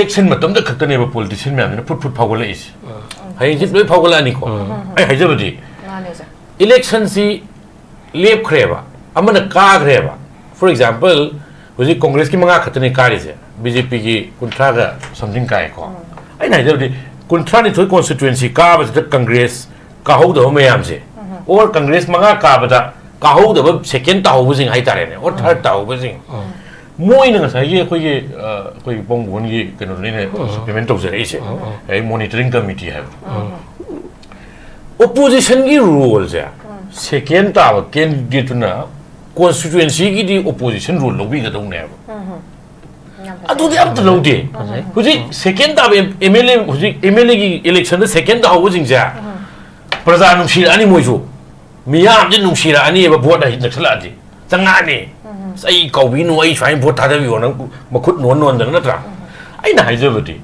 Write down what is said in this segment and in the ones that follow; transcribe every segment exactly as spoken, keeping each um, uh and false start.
Election ꯃꯇꯝꯗ ꯈꯛꯇꯅꯦꯕ politician ꯃꯌꯥꯝꯁꯤꯅ ꯐꯨꯠ ꯐꯨꯠ ꯐꯥꯎꯒꯠꯂꯛꯏꯁꯦ꯫ ꯍꯌꯦꯡꯁꯤ ꯂꯣꯏ ꯐꯥꯎꯒꯠꯂꯛꯑꯅꯤꯀꯣ꯫ ꯑꯩ ꯍꯥꯏꯖꯕꯗꯤ, ꯃꯥꯅꯦ ꯁꯦ꯫ ꯏꯂꯦꯛꯁꯟꯁꯤ ꯂꯦꯞꯈ꯭ꯔꯦꯕ, ꯑꯃꯅ ꯀꯥꯈ꯭ꯔꯦꯕ꯫ ꯐꯣꯔ ꯑꯦꯛꯖꯥꯝꯄꯜ, ꯍꯧꯖꯤꯛ ꯀꯣꯡꯒ꯭ꯔꯦꯁꯀꯤ ꯃꯉꯥ ꯈꯛꯇꯅꯤ ꯀꯥꯔꯤꯁꯦ, ꯕꯤ ꯖꯦ ꯄꯤꯒꯤ ꯀꯨꯟꯊ꯭ꯔꯥꯒ ꯁꯝꯊꯤꯡ ꯀꯥꯏꯀꯣ꯫ ꯑꯩꯅ ꯍꯥꯏꯖꯕꯗꯤ, ꯀꯨꯟꯊ꯭ꯔꯥꯅꯤꯊꯣꯏ ꯀꯣꯟꯁꯇꯤꯇ꯭ꯋꯦꯟꯁꯤ ꯀꯥꯕꯁꯤꯗ ꯀꯪꯒ꯭ꯔꯦꯁ ꯀꯥꯍꯧꯗꯕ ꯃꯌꯥꯝꯁꯦ, ꯑꯣꯔ ꯀꯪꯒ꯭ꯔꯦꯁ ꯃꯉꯥ ꯀꯥꯕꯗ ꯀꯥꯍꯧꯗꯕ ꯁꯦꯀꯦꯟ ꯇꯥꯍꯧꯕꯁꯤꯡ ꯍꯥꯏꯇꯥꯔꯦꯅꯦ, ꯑꯣꯔ ꯊꯥꯔꯠ ꯇꯥꯍꯧꯕꯁꯤꯡ, ꯃꯣꯏꯅ ꯉꯁꯥꯏꯒꯤ ꯑꯩꯈꯣꯏꯒꯤ, ꯑ, ꯑꯩꯈꯣꯏꯒꯤ ꯄꯣꯡꯕꯣꯟꯒꯤ ꯀꯩꯅꯣꯗꯨꯅ ꯑꯩꯅ ꯁꯄ꯭ꯂꯤꯃꯦꯟ ꯇꯧꯖꯔꯛꯏꯁꯦ, ꯑꯩ ꯃꯣꯅꯤꯇꯔꯤꯡ ꯀꯃꯤꯇꯤ ꯍꯥꯏꯕ꯫ ꯑꯣꯄꯣꯖꯤꯁꯟꯒꯤ ꯔꯣꯜꯁꯦ ꯁꯦꯀꯦꯟ ꯇꯥꯕ ꯀꯦꯟꯗꯤꯗꯦꯠꯇꯨꯅ ꯀꯣꯟꯁꯇꯤꯇ꯭ꯋꯦꯟꯁꯤꯒꯤꯗꯤ ꯑꯣꯄꯣꯖꯤꯁꯟ ꯔꯣꯜ ꯂꯧꯕꯤꯒꯗꯧꯅꯦꯕ꯫ ꯌꯥꯝ ꯐꯖꯩ꯫ ꯑꯗꯨꯗꯤ ꯑꯝꯇ ꯂꯧꯗꯦ꯫ ꯍꯧꯖꯤꯛ ꯁꯦꯀꯦꯟ ꯇꯥꯕ ꯑꯦꯝ ꯑꯦꯜ ꯑꯦ, ꯍꯧꯖꯤꯛ ꯑꯦꯝ ꯑꯦꯜ ꯑꯦꯒꯤ ꯏꯂꯦꯛꯁꯟꯗ ꯁꯦꯀꯦꯟ ꯇꯥꯍꯧꯕꯁꯤꯡꯁꯦ ꯄ꯭ꯔꯖꯥ ꯅꯨꯡꯁꯤꯔꯛꯑꯅꯤ ꯃꯣꯏꯁꯨ꯫ ꯃꯤꯌꯥꯝꯁꯦ ꯅꯨꯡꯁꯤꯔꯛꯑꯅꯤꯕ ꯚꯣꯠ ꯍꯥꯏꯁꯤ ꯅꯛꯁꯜꯂꯛꯑꯗꯤ꯫ ꯆꯪꯉꯛꯑꯅꯤ꯫ "ꯑꯁ, ꯑꯩ ꯀꯧꯕꯤꯅꯨ, ꯑꯩ ꯁꯨꯃꯥꯏꯅ ꯚꯣꯠ ꯊꯥꯗꯕꯤꯌꯣꯅ" ꯃꯈꯨꯠ ꯅꯣꯟ ꯅꯣꯟꯗꯅ, ꯅꯠꯇ꯭ꯔꯥ? ꯑꯩꯅ ꯍꯥꯏꯖꯕꯗꯤ,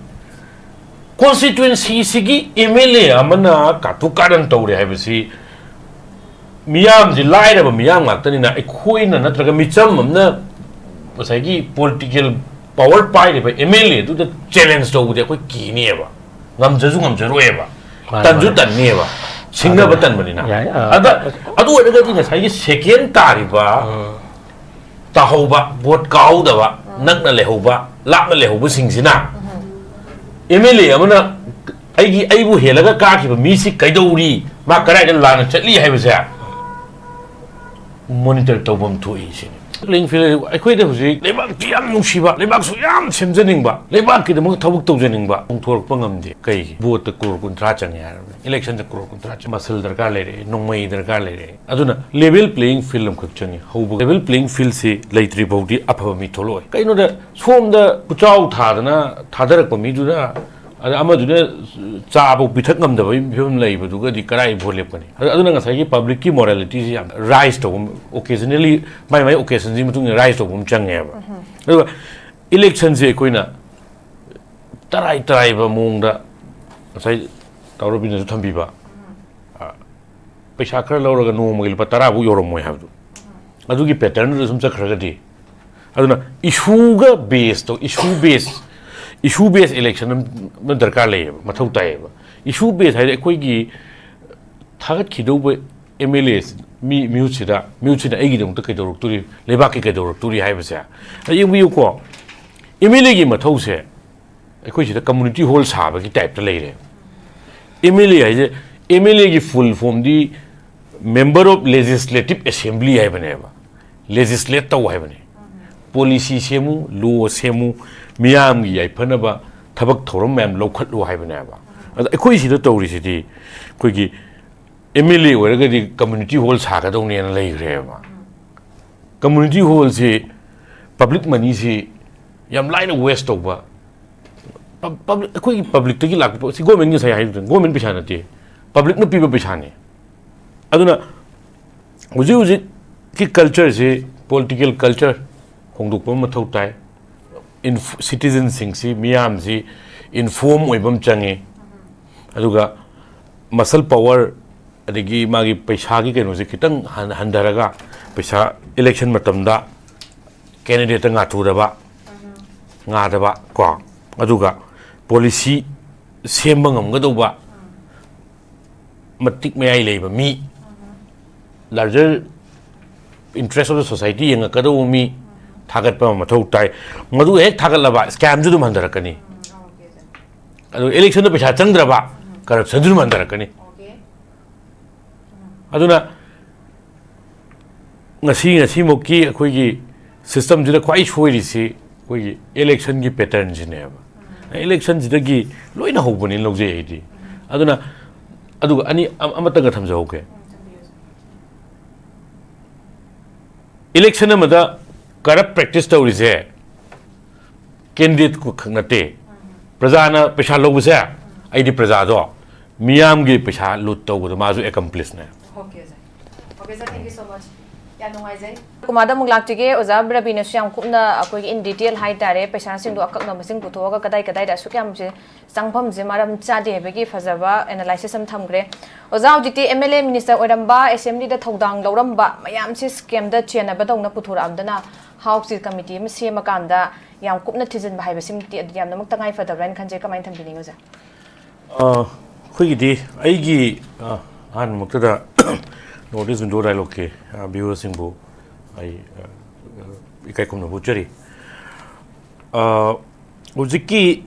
ꯀꯣꯟꯁꯇꯤꯇ꯭ꯋꯦꯟꯁꯤꯁꯤꯒꯤ ꯑꯦꯝ ꯑꯦꯜ ꯑꯦ ꯑꯃꯅ ꯀꯥꯇꯨ ꯀꯥꯔꯟ ꯇꯧꯔꯦ ꯍꯥꯏꯕꯁꯤ ꯃꯤꯌꯥꯝꯁꯤ ꯂꯥꯏꯔꯕ ꯃꯤꯌꯥꯝ ꯉꯥꯛꯇꯅꯤꯅ, ꯑꯩꯈꯣꯏꯅ ꯅꯠꯇ꯭ꯔꯒ ꯃꯤꯆꯝ ꯑꯃꯅ ꯉꯁꯥꯏꯒꯤ ꯄꯣꯂꯤꯇꯤꯀꯦꯜ ꯄꯋꯔ ꯄꯥꯏꯔꯤꯕ ꯑꯦꯝ ꯑꯦꯜ ꯑꯦꯗꯨꯗ ꯆꯦꯂꯦꯟꯖ ꯇꯧꯕꯗꯤ ꯑꯩꯈꯣꯏ ꯀꯤꯅꯦꯕ, ꯉꯝꯖꯁꯨ ꯉꯝꯖꯔꯣꯏꯕ, ꯃꯥꯅꯦ, ꯇꯟꯁꯨ ꯃꯥꯅꯦ꯫ ꯇꯟꯅꯦꯕ, ꯁꯤꯡꯅꯕ ꯑꯗꯨꯅꯦ꯫ ꯇꯟꯕꯅꯤꯅ꯫ ꯌꯥꯏ, ꯑꯥ꯫ ꯑꯗ ꯑꯗꯨ ꯑꯣꯏꯔꯒꯗꯤ ꯉꯁꯥꯏꯒꯤ ꯁꯦꯀꯦꯟ ꯇꯥꯔꯤꯕ, ꯇꯥꯍꯧꯕ, ꯚꯣꯠ ꯀꯥꯍꯧꯗꯕ, ꯅꯛꯅ ꯂꯩꯍꯧꯕ, ꯂꯥꯞꯅ ꯂꯩꯍꯧꯕꯁꯤꯡꯁꯤꯅ ꯑꯦꯝ ꯑꯦꯜ ꯑꯦ ꯑꯃꯅ ꯑꯩꯒꯤ, ꯑꯩꯕꯨ ꯍꯦꯜꯂꯒ ꯀꯥꯈꯤꯕ ꯃꯤꯁꯤ ꯀꯩꯗꯧꯔꯤ, ꯃꯥ ꯀꯗꯥꯏꯗ ꯂꯥꯟꯅ ꯆꯠꯂꯤ ꯍꯥꯏꯕꯁꯦ ꯃꯣꯅꯤꯇꯔ ꯇꯧꯐꯝ ꯊꯣꯛꯏ ꯁꯤꯅꯤ꯫ ꯄ꯭ꯂꯦꯌꯤꯡ ꯐꯤꯜ ꯑꯩꯈꯣꯏꯗ ꯍꯧꯖꯤꯛ ꯂꯩꯕꯥꯛꯇꯤ ꯌꯥꯝ ꯅꯨꯡꯁꯤꯕ, ꯂꯩꯕꯥꯛꯁꯨ ꯌꯥꯝ ꯁꯦꯝꯖꯅꯤꯡꯕ, ꯂꯩꯕꯥꯛꯀꯤꯗꯃꯛ ꯊꯕꯛ ꯇꯧꯖꯅꯤꯡꯕ ꯍꯣꯡꯊꯣꯔꯛꯄ ꯉꯝꯗꯦ꯫ ꯀꯩꯒꯤ? ꯚꯣꯠꯇ ꯀ꯭ꯔꯣꯔ ꯀꯨꯟꯊ꯭ꯔꯥ ꯆꯪꯉꯦ ꯍꯥꯏꯔꯕꯅꯤ, ꯏꯂꯦꯛꯁꯟꯗ ꯀ꯭ꯔꯣꯔ ꯀꯨꯟꯊ꯭ꯔꯥ ꯆꯪꯉꯦ꯫ ꯃꯁꯜ ꯗꯔꯀꯥꯔ ꯂꯩꯔꯛꯑꯦ, ꯅꯣꯡꯃꯩ ꯗꯔꯀꯥꯔ ꯂꯩꯔꯛꯑꯦ꯫ ꯑꯗꯨꯅ ꯂꯦꯚꯦꯜ ꯄ꯭ꯂꯦꯌꯤꯡ ꯐꯤꯜ ꯑꯃꯈꯛ ꯆꯪꯉꯤ꯫ ꯍꯧꯕ ꯂꯦꯚꯦꯜ ꯄ꯭ꯂꯦꯌꯤꯡ ꯐꯤꯜꯁꯤ ꯂꯩꯇ꯭ꯔꯤ ꯐꯥꯎꯗꯤ ꯑꯐꯕ ꯃꯤ ꯊꯣꯛꯂꯛꯑꯣꯏ꯫ ꯀꯩꯅꯣꯗ ꯁꯣꯝꯗ ꯄꯨꯆꯥꯎ ꯊꯥꯗꯅ ꯊꯥꯗꯔꯛꯄ ꯃꯤꯗꯨꯅ, ꯑꯗ ꯑꯃꯗꯨꯅ ꯆꯥꯐꯧ ꯄꯤꯊꯛ ꯉꯝꯗꯕꯒꯤ ꯐꯤꯕꯝ ꯂꯩꯕꯗꯨꯒꯗꯤ ꯀꯔꯥꯏ ꯚꯣꯠ ꯂꯦꯞꯀꯅꯤ? ꯑꯗ-, ꯑꯗꯨꯅ ꯉꯁꯥꯏꯒꯤ ꯄꯕ꯭ꯂꯤꯛꯀꯤ ꯃꯣꯔꯦꯂꯤꯇꯤꯁꯤ ꯌꯥꯝ ꯔꯥꯏꯁ ꯇꯧꯕ, ꯑꯣꯀꯦꯖꯅꯦꯂꯤ ꯃꯥꯏ ꯃꯥꯏ ꯑꯣꯀꯦꯖꯟꯁꯤꯒꯤ ꯃꯇꯨꯡ ꯏꯟꯅ ꯔꯥꯏꯁ ꯇꯧꯕ ꯑꯃ ꯆꯪꯉꯦꯕ꯫ ꯑꯗꯨꯒ ꯏꯂꯦꯛꯁꯟꯁꯦ ꯑꯩꯈꯣꯏꯅ ꯇꯔꯥꯏ ꯇꯔꯥꯏꯕ ꯃꯑꯣꯡꯗ, ꯉꯁꯥꯏ ꯇꯥꯎꯔꯕꯤꯅꯁꯨ ꯊꯝꯕꯤꯕ, ꯑ, ꯄꯩꯁꯥ ꯈꯔ ꯂꯧꯔꯒ ꯅꯣꯡꯃꯒꯤ ꯂꯨꯄꯥ ꯇꯔꯥꯐꯧ ꯌꯧꯔꯝꯃꯣꯏ ꯍꯥꯏꯕꯗꯣ, ꯑꯗꯨꯒꯤ ꯄꯦꯇꯔꯟꯗꯨꯗ ꯁꯨꯝ ꯆꯠꯈ꯭ꯔꯒꯗꯤ, ꯑꯗꯨꯅ ꯏꯁꯨꯒ ꯕꯦꯁꯇꯣ, ꯏꯁꯨ ꯕꯦꯁ, Issue based election ꯑꯃ ꯗꯔꯀꯥꯔ ꯂꯩꯌꯦꯕ, ꯃꯊꯧ ꯇꯥꯏꯌꯦꯕ꯫ Issue based ꯍꯥꯏꯗꯤ ꯑꯩꯈꯣꯏꯒꯤ ꯊꯥꯒꯠꯈꯤꯗꯧꯕ M L A ꯃꯤ ꯃꯤꯍꯨꯠꯁꯤꯗ, ꯃꯤꯍꯨꯠꯁꯤꯅ ꯑꯩꯒꯤꯗꯃꯛꯇ ꯀꯩꯗꯧꯔꯛꯇꯣꯔꯤ, ꯂꯩꯕꯥꯛꯀꯤ ꯀꯩꯗꯧꯔꯛꯇꯣꯔꯤ ꯍꯥꯏꯕꯁꯦ꯫ ꯑꯗ ꯌꯦꯡꯕꯤꯌꯨꯀꯣ, M L A ꯒꯤ ꯃꯊꯧꯁꯦ ꯑꯩꯈꯣꯏ ꯁꯤꯗ community hall ꯁꯥꯕꯒꯤ type ꯇ ꯂꯩꯔꯦ꯫ M L A ꯍꯥꯏꯁꯦ, M L A ꯒꯤ full form D Member of Legislative Assembly ꯍꯥꯏꯕꯅꯦꯕ, legislate ꯇꯧ ꯍꯥꯏꯕꯅꯦ꯫ Policy ꯁꯦꯝꯃꯨ, law ꯁꯦꯝꯃꯨ, ꯃꯤꯌꯥꯝꯒꯤ ꯌꯥꯏꯐꯅꯕ ꯊꯕꯛ ꯊꯧꯔꯝ ꯃꯌꯥꯝ ꯂꯧꯈꯠꯂꯨ ꯍꯥꯏꯕꯅꯦꯕ꯫ ꯑꯗ ꯑꯩꯈꯣꯏ ꯁꯤꯗ ꯇꯧꯔꯤꯁꯤꯗꯤ, ꯑꯩꯈꯣꯏꯒꯤ M L A ꯑꯣꯏꯔꯒꯗꯤ community hall ꯁꯥꯒꯗꯧꯅꯦꯅ ꯂꯩꯈ꯭ꯔꯦꯕ꯫ Community hall ꯁꯤ public money ꯁꯤ ꯌꯥꯝ ꯂꯥꯏꯅ waste ꯇꯧꯕ꯫ Pub-, public, ꯑꯩꯈꯣꯏꯒꯤ public ꯇꯒꯤ ꯂꯥꯛꯄ ꯁꯤ, government ꯉꯁꯥꯏ ꯍꯥꯏꯕꯗꯨꯅꯤ, government ꯄꯩꯁꯥ ꯅꯠꯇꯦ, public ꯅ ꯄꯤꯕ ꯄꯩꯁꯥꯅꯤ꯫ ꯑꯗꯨꯅ ꯍꯧꯖꯤꯛ ꯍꯧꯖꯤꯛꯀꯤ culture ꯁꯤ, political culture ꯍꯣꯡꯗꯣꯛꯄ ꯑꯃ ꯃꯊꯧ ꯇꯥꯏ꯫ Inf-, citizen ꯁꯤꯡꯁꯤ, ꯃꯤꯌꯥꯝꯁꯤ inform ꯑꯣꯏꯕ ꯑꯃ ꯆꯪꯉꯤ꯫ ꯑꯗꯨꯒ muscle power, ꯑꯗꯒꯤ ꯃꯥꯒꯤ ꯄꯩꯁꯥꯒꯤ ꯀꯩꯅꯣꯁꯦ ꯈꯤꯇꯪ ꯍꯟ-, ꯍꯟꯊꯔꯒ, ꯄꯩꯁꯥ election ꯃꯇꯝꯗ candidate ꯇ ꯉꯥꯊꯨꯗꯕ, ꯉꯥꯗꯕ ꯀꯣ, ꯑꯗꯨꯒ policy ꯁꯦꯝꯕ ꯉꯝꯒꯗꯧꯕ ꯃꯇꯤꯛ ꯃꯌꯥꯏ ꯂꯩꯕ ꯃꯤ, larger interest of the society ꯌꯦꯡꯉꯛꯀꯗꯧꯕ ꯃꯤ ꯊꯥꯒꯠꯄ ꯑꯃ ꯃꯊꯧ ꯇꯥꯏ꯫ ꯃꯗꯨ ꯍꯦꯛ ꯊꯥꯒꯠꯂꯕ, scam ꯁꯨ ꯑꯗꯨꯝ ꯍꯟꯊꯔꯛꯀꯅꯤ꯫ ꯑꯗꯨ election ꯗ ꯄꯩꯁꯥ ꯆꯪꯗ꯭ꯔꯕ, corruption ꯁꯨ ꯑꯗꯨꯝ ꯍꯟꯊꯔꯛꯀꯅꯤ꯫ ꯑꯗꯨꯅ ꯉꯁꯤ, ꯉꯁꯤꯃꯛꯀꯤ ꯑꯩꯈꯣꯏꯒꯤ system ꯁꯤꯗ ꯈ꯭ꯋꯥꯏ ꯁꯣꯏꯔꯤꯁꯤ ꯑꯩꯈꯣꯏꯒꯤ election ꯒꯤ pattern ꯁꯤꯅꯦꯕ꯫ Election ꯁꯤꯗꯒꯤ ꯂꯣꯏꯅ ꯍꯧꯕꯅꯦꯅ ꯂꯧꯖꯩ ꯑꯩꯗꯤ꯫ ꯑꯗꯨꯅ, ꯑꯗꯨꯒ ꯑꯅꯤ, ꯑꯃ-, ꯑꯃꯇꯪꯒ ꯊꯝꯖꯍꯧꯒꯦ꯫ Election ꯑꯃꯗ corrupt practice ꯇꯧꯔꯤꯁꯦ candidate ꯈꯛ ꯅꯠꯇꯦ꯫ ꯄ꯭ꯔꯖꯥꯅ ꯄꯩꯁꯥ ꯂꯧꯕꯁꯦ, ꯑꯩꯗꯤ ꯄ꯭ꯔꯖꯥꯗꯣ, ꯃꯤꯌꯥꯝꯒꯤ ꯄꯩꯁꯥ loot ꯇꯧꯕꯗꯣ ꯃꯥꯁꯨ accomplice ꯅꯦ꯫ Okay, sir. Okay, sir, thank you so much. ꯌꯥꯝ ꯅꯨꯡꯉꯥꯏꯖꯩ꯫ ꯀꯨꯃꯥꯔꯗ ꯑꯃꯨꯛ ꯂꯥꯛꯆꯒꯦ꯫ ꯑꯣꯖꯥ ꯔꯕꯤꯅꯁꯨ ꯌꯥꯝ ꯀꯨꯞꯅ ꯑꯩꯈꯣꯏꯒꯤ in detail ꯍꯥꯏꯇꯥꯔꯦ, ꯄꯩꯁꯥꯁꯤꯡꯗꯣ ꯑꯀꯛꯅꯕꯁꯤꯡ ꯄꯨꯊꯣꯛꯑꯒ ꯀꯗꯥꯏ ꯀꯗꯥꯏꯗ ꯑꯁꯨꯛ ꯌꯥꯝꯁꯦ ꯆꯪꯐꯝꯁꯦ ꯃꯔꯝ ꯆꯥꯗꯦ ꯍꯥꯏꯕꯒꯤ ꯐꯖꯕ analysis ꯑꯃ ꯊꯝꯈ꯭ꯔꯦ꯫ ꯑꯣꯖꯥ, ꯍꯧꯖꯤꯛꯇꯤ M L A minister ꯑꯣꯏꯔꯝꯕ, assembly ꯗ ꯊꯧꯗꯥꯡ ꯂꯧꯔꯝꯕ ꯃꯌꯥꯝꯁꯤ scam ꯗ ꯆꯦꯟꯅꯕꯗꯧꯅ ꯄꯨꯊꯣꯔꯛꯑꯕꯗꯅ ꯍꯥꯎꯁꯀꯤ ꯀꯃꯤꯇꯤ ꯑꯃ ꯁꯦꯝꯃꯀꯥꯟꯗ ꯌꯥꯝ ꯀꯨꯞꯅ ꯊꯤꯖꯤꯟꯕ ꯍꯥꯏꯕꯁꯤꯃꯗꯤ ꯑꯗꯨꯗꯤ ꯌꯥꯝꯅꯃꯛ ꯇꯉꯥꯏ ꯐꯗꯕ꯭ꯔꯥ ꯍꯥꯏꯅ ꯈꯟꯖꯩ꯫ ꯀꯃꯥꯏꯅ ꯊꯝꯕꯤꯅꯤꯡꯉꯤ ꯑꯣꯖꯥ? ꯑ, ꯑꯩꯈꯣꯏꯒꯤꯗꯤ ꯑꯩꯒꯤ ꯑ, ꯑꯍꯥꯟꯕꯃꯛꯇꯗ ꯅꯣꯔꯠ ꯏꯁ ꯋꯤꯟꯗꯣ ꯗꯥꯏꯂꯣꯛꯀꯤ ꯚ꯭ꯌꯨꯋꯔꯁꯤꯡꯕꯨ ꯑꯩ ꯑ, ꯑ, ꯏꯀꯥꯏ ꯈꯨꯝꯅꯕ ꯎꯠꯆꯔꯤ꯫ ꯑ, ꯍꯧꯖꯤꯛꯀꯤ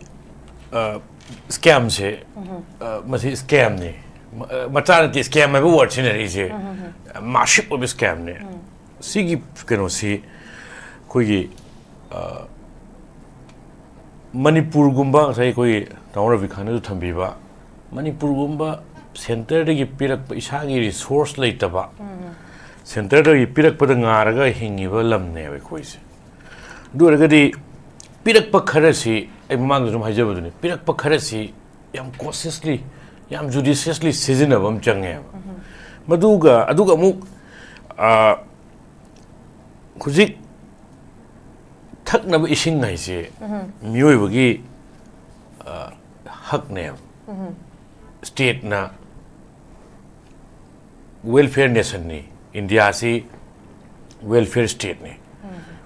ꯁ꯭ꯀꯦꯝꯁꯦ, ꯃꯁꯤ ꯁ꯭ꯀꯦꯝꯅꯤ꯫ ꯃꯆꯥ ꯅꯠꯇꯦ ꯁ꯭ꯀꯦꯝ ꯍꯥꯏꯕ ꯋꯥꯔꯗ ꯁꯤꯖꯤꯟꯅꯔꯛꯏꯁꯦ꯫ ꯃꯥꯁꯤꯞ ꯑꯣꯏꯕ ꯁ꯭ꯀꯦꯝꯅꯤ꯫ ꯁꯤꯒꯤ ꯀꯩꯅꯣꯁꯤ ꯑꯩꯈꯣꯏꯒꯤ ꯃꯅꯤꯄꯨꯔꯒꯨꯝꯕ, ꯉꯁꯥꯏ ꯑꯩꯈꯣꯏꯒꯤ ꯇꯥꯃꯣ ꯔꯕꯤꯈꯥꯟꯅꯁꯨ ꯊꯝꯕꯤꯕ, ꯃꯅꯤꯄꯨꯔꯒꯨꯝꯕ ꯁꯦꯟꯇꯔꯗꯒꯤ ꯄꯤꯔꯛꯄ ꯏꯁꯥꯒꯤ ꯔꯤꯁꯣꯔꯁ ꯂꯩꯇꯕ, ꯁꯦꯟꯇꯔꯗꯒꯤ ꯄꯤꯔꯛꯄꯗ ꯉꯥꯔꯒ ꯍꯤꯡꯉꯤꯕ ꯂꯝꯅꯦꯕ ꯑꯩꯈꯣꯏꯁꯦ꯫ ꯑꯗꯨ ꯑꯣꯏꯔꯒꯗꯤ ꯄꯤꯔꯛꯄ ꯈꯔꯁꯤ, ꯑꯩ ꯃꯃꯥꯡꯗ ꯁꯨꯝ ꯍꯥꯏꯖꯕꯗꯨꯅꯤ, ꯄꯤꯔꯛꯄ ꯈꯔꯁꯤ ꯌꯥꯝ ꯀꯣꯁꯤꯌꯁꯂꯤ, ꯌꯥꯝ ꯖꯨꯗꯤꯁꯤꯌꯁꯂꯤ ꯁꯤꯖꯤꯟꯅꯕ ꯑꯃ ꯆꯪꯉꯦꯕ꯫ ꯃꯗꯨꯒ ꯑꯗꯨꯒ ꯑꯃꯨꯛ ꯍꯧꯖꯤꯛ ꯊꯛꯅꯕ ꯏꯁꯤꯡ ꯍꯥꯏꯁꯦ ꯃꯤꯑꯣꯏꯕꯒꯤ ꯍꯛꯅꯦꯕ꯫ ꯁ꯭ꯇꯦꯠꯅ ꯋꯦꯜꯐꯤꯌꯔ ꯅꯦꯁꯟꯅꯤ꯫ ꯏꯟꯗꯤꯌꯥꯁꯤ ꯋꯦꯜꯐꯤꯌꯔ ꯁ꯭ꯇꯦꯠꯅꯤ꯫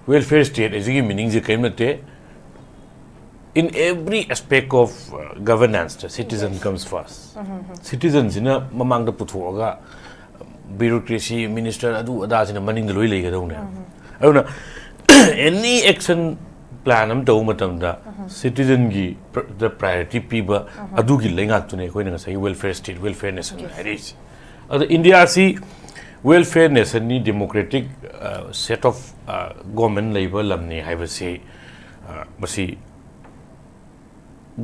ꯋꯦꯜꯐꯤꯌꯔ ꯁ꯭ꯇꯦꯠ ꯑꯁꯤꯒꯤ ꯃꯤꯅꯤꯡꯁꯦ ꯀꯔꯤꯝ ꯅꯠꯇꯦ, in every aspect of governance, the citizen comes first꯫ ꯁꯤꯇꯤꯖꯟꯁꯤꯅ ꯃꯃꯥꯡꯗ ꯄꯨꯊꯣꯛꯑꯒ ꯕ꯭ꯌꯨꯔꯣꯀ꯭ꯔꯦꯁꯤ, ꯃꯤꯅꯤꯁꯇꯔ, ꯑꯗꯨ ꯑꯗꯥꯁꯤꯅ ꯃꯅꯤꯡꯗ ꯂꯣꯏ ꯂꯩꯒꯗꯧꯅꯦ꯫ ꯑꯗꯨꯅ ꯑꯦꯅꯤ ꯑꯦꯛꯁꯟ ꯄ꯭ꯂꯥꯟ ꯑꯃ ꯇꯧꯕ ꯃꯇꯝꯗ ꯁꯤꯇꯤꯖꯟꯒꯤ ꯗ ꯄ꯭ꯔꯥꯏꯌꯣꯔꯤꯇꯤ ꯄꯤꯕ, ꯑꯗꯨꯒꯤ ꯂꯩꯉꯥꯛꯇꯨꯅꯦ ꯑꯩꯈꯣꯏꯅ ꯉꯁꯥꯏꯒꯤ ꯋꯦꯜꯐꯤꯌꯔ ꯁ꯭ꯇꯦꯠ, ꯋꯦꯜꯐꯤꯌꯔ ꯅꯦꯁꯟ ꯍꯥꯏꯔꯛꯏꯁꯦ꯫ ꯑꯗ ꯏꯟꯗꯤꯌꯥꯁꯤ ꯋꯦꯜꯐꯤꯌꯔ ꯅꯦꯁꯟꯅꯤ, ꯗꯦꯃꯣꯀ꯭ꯔꯦꯇꯤꯛ ꯁꯦꯠ ꯑꯣꯐ ꯒꯣꯔꯃꯦꯟ ꯂꯩꯕ ꯂꯝꯅꯤ ꯍꯥꯏꯕꯁꯤ ꯃꯁꯤ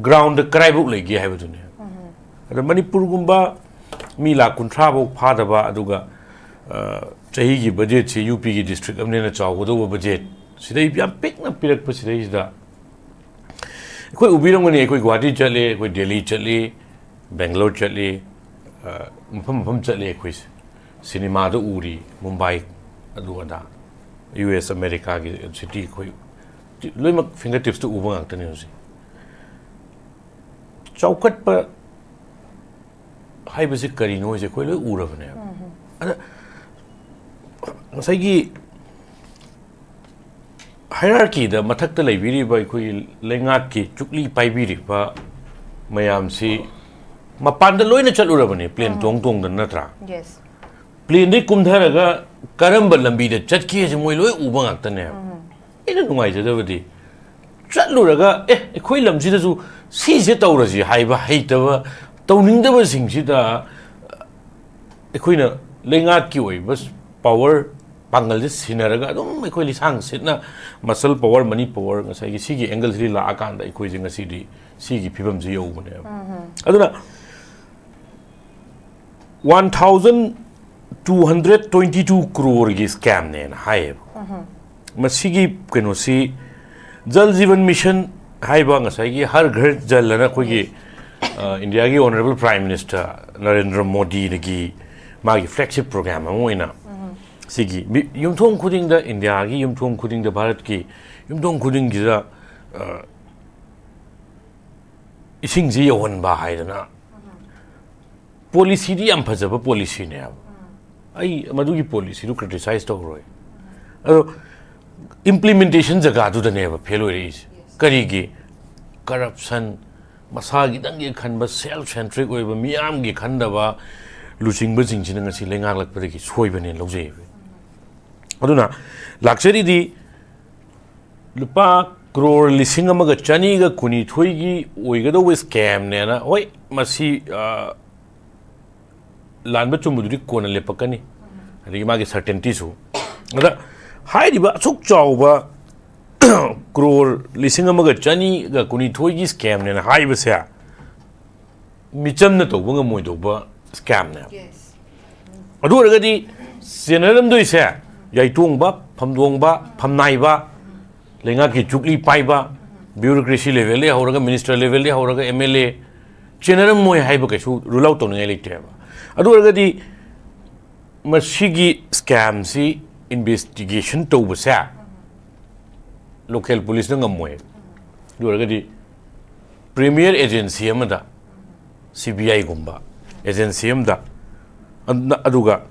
ꯒ꯭ꯔꯥꯎꯟꯗ ꯀꯗꯥꯏꯐꯥꯎ ꯂꯩꯒꯦ ꯍꯥꯏꯕꯗꯨꯅꯦ꯫ ꯑꯗ ꯃꯅꯤꯄꯨꯔꯒꯨꯝꯕ ꯃꯤ ꯂꯥꯈ ꯀꯨꯟꯊ꯭ꯔꯥ ꯐꯥꯎ ꯐꯥꯗꯕ, ꯑꯗꯨꯒ ꯆꯍꯤꯒꯤ ꯕꯖꯦꯠꯁꯤ ꯌꯨ ꯄꯤꯒꯤ ꯗꯤꯁꯇ꯭ꯔꯤꯛ ꯑꯃꯅꯦꯅ ꯆꯥꯎꯒꯗꯧꯕ ꯕꯖꯦꯠ ꯁꯤꯗꯩ ꯌꯥꯝ ꯄꯤꯛꯅ ꯄꯤꯔꯛꯄ ꯁꯤꯗꯩꯁꯤꯗ ꯑꯩꯈꯣꯏ ꯎꯕꯤꯔꯝꯒꯅꯤ, ꯑꯩꯈꯣꯏ ꯒꯨꯋꯥꯍꯥꯇꯤ ꯆꯠꯂꯤ, ꯑꯩꯈꯣꯏ ꯗꯦꯜꯂꯤ ꯆꯠꯂꯤ, ꯕꯦꯡꯒꯂꯣꯔ ꯆꯠꯂꯤ, ꯃꯐꯝ ꯃꯐꯝ ꯆꯠꯂꯤ ꯑꯩꯈꯣꯏꯁꯦ꯫ ꯁꯤꯅꯦꯃꯥꯗ ꯎꯔꯤ, ꯃꯨꯝꯕꯥꯏ, ꯑꯗꯨ ꯑꯗꯥ, ꯌꯨ ꯑꯦꯁ ꯑꯃꯦꯔꯤꯀꯥꯒꯤ ꯁꯤꯇꯤ ꯑꯩꯈꯣꯏ ꯂꯣꯏꯅꯃꯛ ꯐꯤꯡꯒꯔ ꯇꯤꯞꯁꯇ ꯎꯕ ꯉꯥꯛꯇꯅꯤ ꯍꯧꯖꯤꯛ꯫ ꯆꯥꯎꯈꯠꯄ ꯍꯥꯏꯕꯁꯤ ꯀꯔꯤꯅꯣ ꯍꯥꯏꯁꯦ ꯑꯩꯈꯣꯏ ꯂꯣꯏ ꯎꯔꯕꯅꯦꯕ꯫ ꯑꯗ ꯉꯁꯥꯏꯒꯤ ꯍꯥꯏꯔꯥꯔꯀꯤꯗ ꯃꯊꯛꯇ ꯂꯩꯕꯤꯔꯤꯕ ꯑꯩꯈꯣꯏꯒꯤ ꯂꯩꯉꯥꯛꯀꯤ ꯆꯨꯛꯂꯤ ꯄꯥꯏꯕꯤꯔꯤꯕ ꯃꯌꯥꯝꯁꯤ ꯃꯄꯥꯟꯗ ꯂꯣꯏꯅ ꯆꯠꯂꯨꯔꯕꯅꯤ, ꯄ꯭ꯂꯦꯟ ꯇꯣꯡ ꯇꯣꯡꯗꯅ, ꯅꯠꯇ꯭ꯔꯥ? ꯌꯦꯁ꯫ ꯄ꯭ꯂꯦꯟꯗꯩ ꯀꯨꯝꯊꯔꯒ ꯀꯔꯝꯕ ꯂꯝꯕꯤꯗ ꯆꯠꯀꯦꯁꯦ ꯃꯣꯏ ꯂꯣꯏ ꯎꯕ ꯉꯥꯛꯇꯅꯦꯕ꯫ ꯑꯩꯅ ꯅꯨꯡꯉꯥꯏꯖꯗꯕꯗꯤ, ꯆꯠꯂꯨꯔꯒ, "ꯑꯦ, ꯑꯩꯈꯣꯏ ꯂꯝꯁꯤꯗꯁꯨ ꯁꯤꯁꯦ ꯇꯧꯔꯁꯤ" ꯍꯥꯏꯕ ꯍꯩꯇꯕ, ꯇꯧꯅꯤꯡꯗꯕꯁꯤꯡꯁꯤꯗ ꯑꯩꯈꯣꯏꯅ ꯂꯩꯉꯥꯛꯀꯤ ꯑꯣꯏꯕ ꯄꯥꯋꯔ ꯄꯥꯡꯒꯜꯁꯦ ꯁꯤꯟꯅꯔꯒ ꯑꯗꯨꯝ ꯑꯩꯈꯣꯏ ꯂꯤꯁꯥꯡ ꯁꯤꯠꯅ ꯃꯁꯜ ꯄꯥꯋꯔ, ꯃꯅꯤ ꯄꯥꯋꯔ, ꯉꯁꯥꯏꯒꯤ ꯁꯤꯒꯤ ꯑꯦꯡꯒꯜꯁꯤꯗꯤ ꯂꯥꯛꯑꯀꯥꯟꯗ ꯑꯩꯈꯣꯏꯁꯦ ꯉꯁꯤꯗꯤ ꯁꯤꯒꯤ ꯐꯤꯕꯝꯁꯤ ꯌꯧꯕꯅꯦꯕ꯫ ꯑꯗꯨꯅ one thousand two hundred twenty two ꯀ꯭ꯔꯣꯔꯒꯤ ꯁ꯭ꯀꯦꯝꯅꯦꯅ ꯍꯥꯏꯌꯦꯕ꯫ ꯃꯁꯤꯒꯤ ꯀꯩꯅꯣꯁꯤ ꯖꯜ ꯖꯤꯕꯟ ꯃꯤꯁꯟ ꯍꯥꯏꯕ, ꯉꯁꯥꯏꯒꯤ ꯍꯔ ꯘꯔ ꯖꯜ ꯑꯅ ꯑꯩꯈꯣꯏꯒꯤ, ꯑ, ꯏꯟꯗꯤꯌꯥꯒꯤ ꯑꯣꯅꯔꯦꯕꯜ ꯄ꯭ꯔꯥꯏꯝ ꯃꯤꯅꯤꯁꯇꯔ ꯅꯔꯦꯟꯗ꯭ꯔ ꯃꯣꯗꯤꯗꯒꯤ ꯃꯥꯒꯤ ꯐ꯭ꯂꯦꯒꯁꯤꯞ ꯄ꯭ꯔꯣꯒ꯭ꯔꯥꯝ ꯑꯃ ꯑꯣꯏꯅ ꯁꯤꯒꯤ ꯃꯤ-, ꯌꯨꯝꯊꯣꯡ ꯈꯨꯗꯤꯡꯗ, ꯏꯟꯗꯤꯌꯥꯒꯤ ꯌꯨꯝꯊꯣꯡ ꯈꯨꯗꯤꯡꯗ, ꯚꯥꯔꯠꯀꯤ ꯌꯨꯝꯊꯣꯡ ꯈꯨꯗꯤꯡꯒꯤꯗ, ꯑ, ꯏꯁꯤꯡꯁꯤ ꯌꯧꯍꯟꯕ ꯍꯥꯏꯗꯅ ꯄꯣꯂꯤꯁꯤꯗꯤ ꯌꯥꯝ ꯐꯖꯕ ꯄꯣꯂꯤꯁꯤꯅꯦꯕ꯫ ꯑꯩ ꯃꯗꯨꯒꯤ ꯄꯣꯂꯤꯁꯤꯗꯨ ꯀ꯭ꯔꯤꯇꯤꯁꯥꯏꯖ ꯇꯧꯔꯣꯏ꯫ ꯑꯗꯣ ꯏꯝꯄ꯭ꯂꯤꯃꯦꯟꯇꯦꯁꯟ ꯖꯒꯥꯗꯨꯗꯅꯦꯕ ꯐꯦꯜ ꯑꯣꯏꯔꯛꯏꯁꯦ꯫ ꯀꯔꯤꯒꯤ? ꯀꯔꯞꯁꯟ, ꯃꯁꯥꯒꯤꯗꯪꯒꯤ ꯈꯟꯕ, ꯁꯦꯜꯐ ꯁꯦꯟꯇ꯭ꯔꯤꯛ ꯑꯣꯏꯕ, ꯃꯤꯌꯥꯝꯒꯤ ꯈꯟꯗꯕ ꯂꯨꯆꯤꯡꯕꯁꯤꯡꯁꯤꯅ ꯉꯁꯤ ꯂꯩꯉꯥꯛꯂꯛꯄꯗꯒꯤ ꯁꯣꯏꯕꯅꯦꯅ ꯂꯧꯖꯩꯕ꯫ ꯑꯗꯨꯅ ꯂꯥꯛꯆꯔꯤꯗꯤ ꯂꯨꯄꯥ ꯀ꯭ꯔꯣꯔ ꯂꯤꯁꯤꯡ ꯑꯃꯒ ꯆꯅꯤꯒ ꯀꯨꯟꯅꯤꯊꯣꯏꯒꯤ ꯑꯣꯏꯒꯗꯧꯕ ꯁ꯭ꯀꯦꯝꯅꯦꯅ꯫ ꯍꯣꯏ, ꯃꯁꯤ, ꯑ, ꯂꯥꯟꯕ ꯆꯨꯝꯕꯗꯨꯗꯤ ꯀꯣꯟꯅ ꯂꯦꯞꯄꯛꯀꯅꯤ, ꯑꯗꯒꯤ ꯃꯥꯒꯤ ꯁꯔꯇꯦꯟꯇꯤꯁꯨ꯫ ꯑꯗ ꯍꯥꯏꯔꯤꯕ ꯑꯁꯨꯛ ꯆꯥꯎꯕ ꯀ꯭ꯔꯣꯔ ꯂꯤꯁꯤꯡ ꯑꯃꯒ ꯆꯅꯤꯒ ꯀꯨꯟꯅꯤꯊꯣꯏꯒꯤ ꯁ꯭ꯀꯦꯝꯅꯦꯅ ꯍꯥꯏꯕꯁꯦ ꯃꯤꯆꯝꯅ ꯇꯧꯕ ꯉꯝꯃꯣꯏꯗꯧꯕ ꯁ꯭ꯀꯦꯝꯅꯦꯕ꯫ ꯌꯦꯁ꯫ ꯑꯗꯨ ꯑꯣꯏꯔꯒꯗꯤ ꯆꯦꯟꯅꯔꯝꯗꯣꯏꯁꯦ ꯌꯥꯏꯇꯣꯡꯕ, ꯐꯝꯗꯣꯡꯕ, ꯐꯝꯅꯥꯏꯕ, ꯂꯩꯉꯥꯛꯀꯤ ꯆꯨꯛꯂꯤ ꯄꯥꯏꯕ, ꯕ꯭ꯌꯨꯔꯣꯀ꯭ꯔꯦꯁꯤ ꯂꯦꯚꯦꯜꯗꯒꯤ ꯍꯧꯔꯒ, ꯃꯤꯅꯤꯁꯇꯔ ꯂꯦꯚꯦꯜꯗꯒꯤ ꯍꯧꯔꯒ, ꯑꯦꯝ ꯑꯦꯜ ꯑꯦ, ꯆꯦꯟꯅꯔꯝꯃꯣꯏ ꯍꯥꯏꯕ ꯀꯩꯁꯨ ꯔꯨꯜ ꯑꯥꯎꯠ ꯇꯧꯅꯤꯡꯉꯥꯏ ꯂꯩꯇꯦꯕ꯫ ꯑꯗꯨ ꯑꯣꯏꯔꯒꯗꯤ ꯃꯁꯤꯒꯤ ꯁ꯭ꯀꯦꯝꯁꯤ ꯏꯟꯚꯦꯁꯇꯤꯒꯦꯁꯟ ꯇꯧꯕꯁꯦ ꯂꯣꯀꯦꯜ ꯄꯨꯂꯤꯁꯅ ꯉꯝꯃꯣꯏ꯫ ꯑꯗꯨ ꯑꯣꯏꯔꯒꯗꯤ ꯄ꯭ꯔꯤꯃꯤꯌꯔ ꯑꯦꯖꯦꯟꯁꯤ ꯑꯃꯗ, ꯁꯤ ꯕꯤ ꯑꯥꯏꯒꯨꯝꯕ ꯑꯦꯖꯦꯟꯁꯤ ꯑꯃꯗ, ꯑꯗꯨꯅ, ꯑꯗꯨꯒ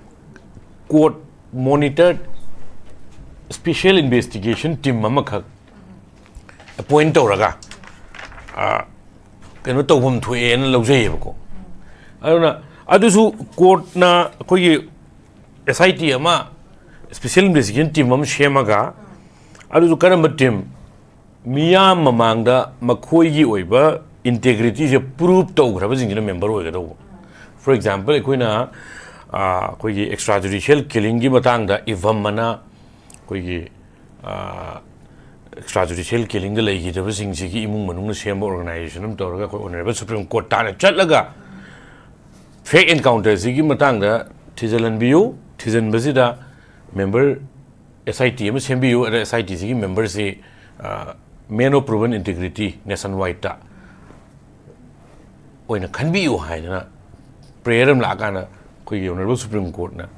court monitor special investigation team ꯑꯃꯈꯛ appoint ꯇꯧꯔꯒ, ꯑ, ꯀꯩꯅꯣ ꯇꯧꯐꯝ ꯊꯣꯛꯑꯦꯅ ꯂꯧꯖꯩꯌꯦꯕꯀꯣ꯫ ꯑꯗꯨꯅ ꯑꯗꯨꯁꯨ courtꯅ ꯑꯩꯈꯣꯏꯒꯤ S I T ꯑꯃ, special investigation team ꯑꯃ ꯁꯦꯝꯃꯒ, ꯑꯗꯨꯁꯨ ꯀꯔꯝꯕ team? ꯃꯤꯌꯥꯝ ꯃꯃꯥꯡꯗ ꯃꯈꯣꯏꯒꯤ ꯑꯣꯏꯕ integrityꯁꯦ prove ꯇꯧꯈ꯭ꯔꯕꯁꯤꯡꯁꯤꯅ member ꯑꯣꯏꯒꯗꯧꯕ꯫ For example, ꯑꯩꯈꯣꯏꯅ, ꯑ, ꯑꯩꯈꯣꯏꯒꯤ extrajudicial killingꯒꯤ ꯃꯇꯥꯡꯗ ꯏꯚꯝ ꯑꯅ ꯑꯩꯈꯣꯏꯒꯤ, ꯑ, extrajudicial killingꯗ ꯂꯩꯈꯤꯗꯕꯁꯤꯡꯁꯤꯒꯤ ꯏꯃꯨꯡ ꯃꯅꯨꯡꯅ ꯁꯦꯝꯕ organization ꯑꯃ ꯇꯧꯔꯒ ꯑꯩꯈꯣꯏ Honourable Supreme Court ꯇꯥꯟꯅ ꯆꯠꯂꯒ fake encounterꯁꯤꯒꯤ ꯃꯇꯥꯡꯗ ꯊꯤꯖꯤꯜꯍꯟꯕꯤꯌꯨ, ꯊꯤꯖꯤꯟꯕꯁꯤꯗ member S I T ꯑꯃ ꯁꯦꯝꯕꯤꯌꯨ, ꯑꯗ S I Tꯁꯤꯒꯤ memberꯁꯤ, ꯑ, man of proven integrity nationwideꯇ ꯑꯣꯏꯅ ꯈꯟꯕꯤꯌꯨ ꯍꯥꯏꯗꯅ prayer ꯑꯃ ꯂꯥꯛꯑꯀꯥꯟꯗ ꯑꯩꯈꯣꯏꯒꯤ Honourable Supreme Courtꯅ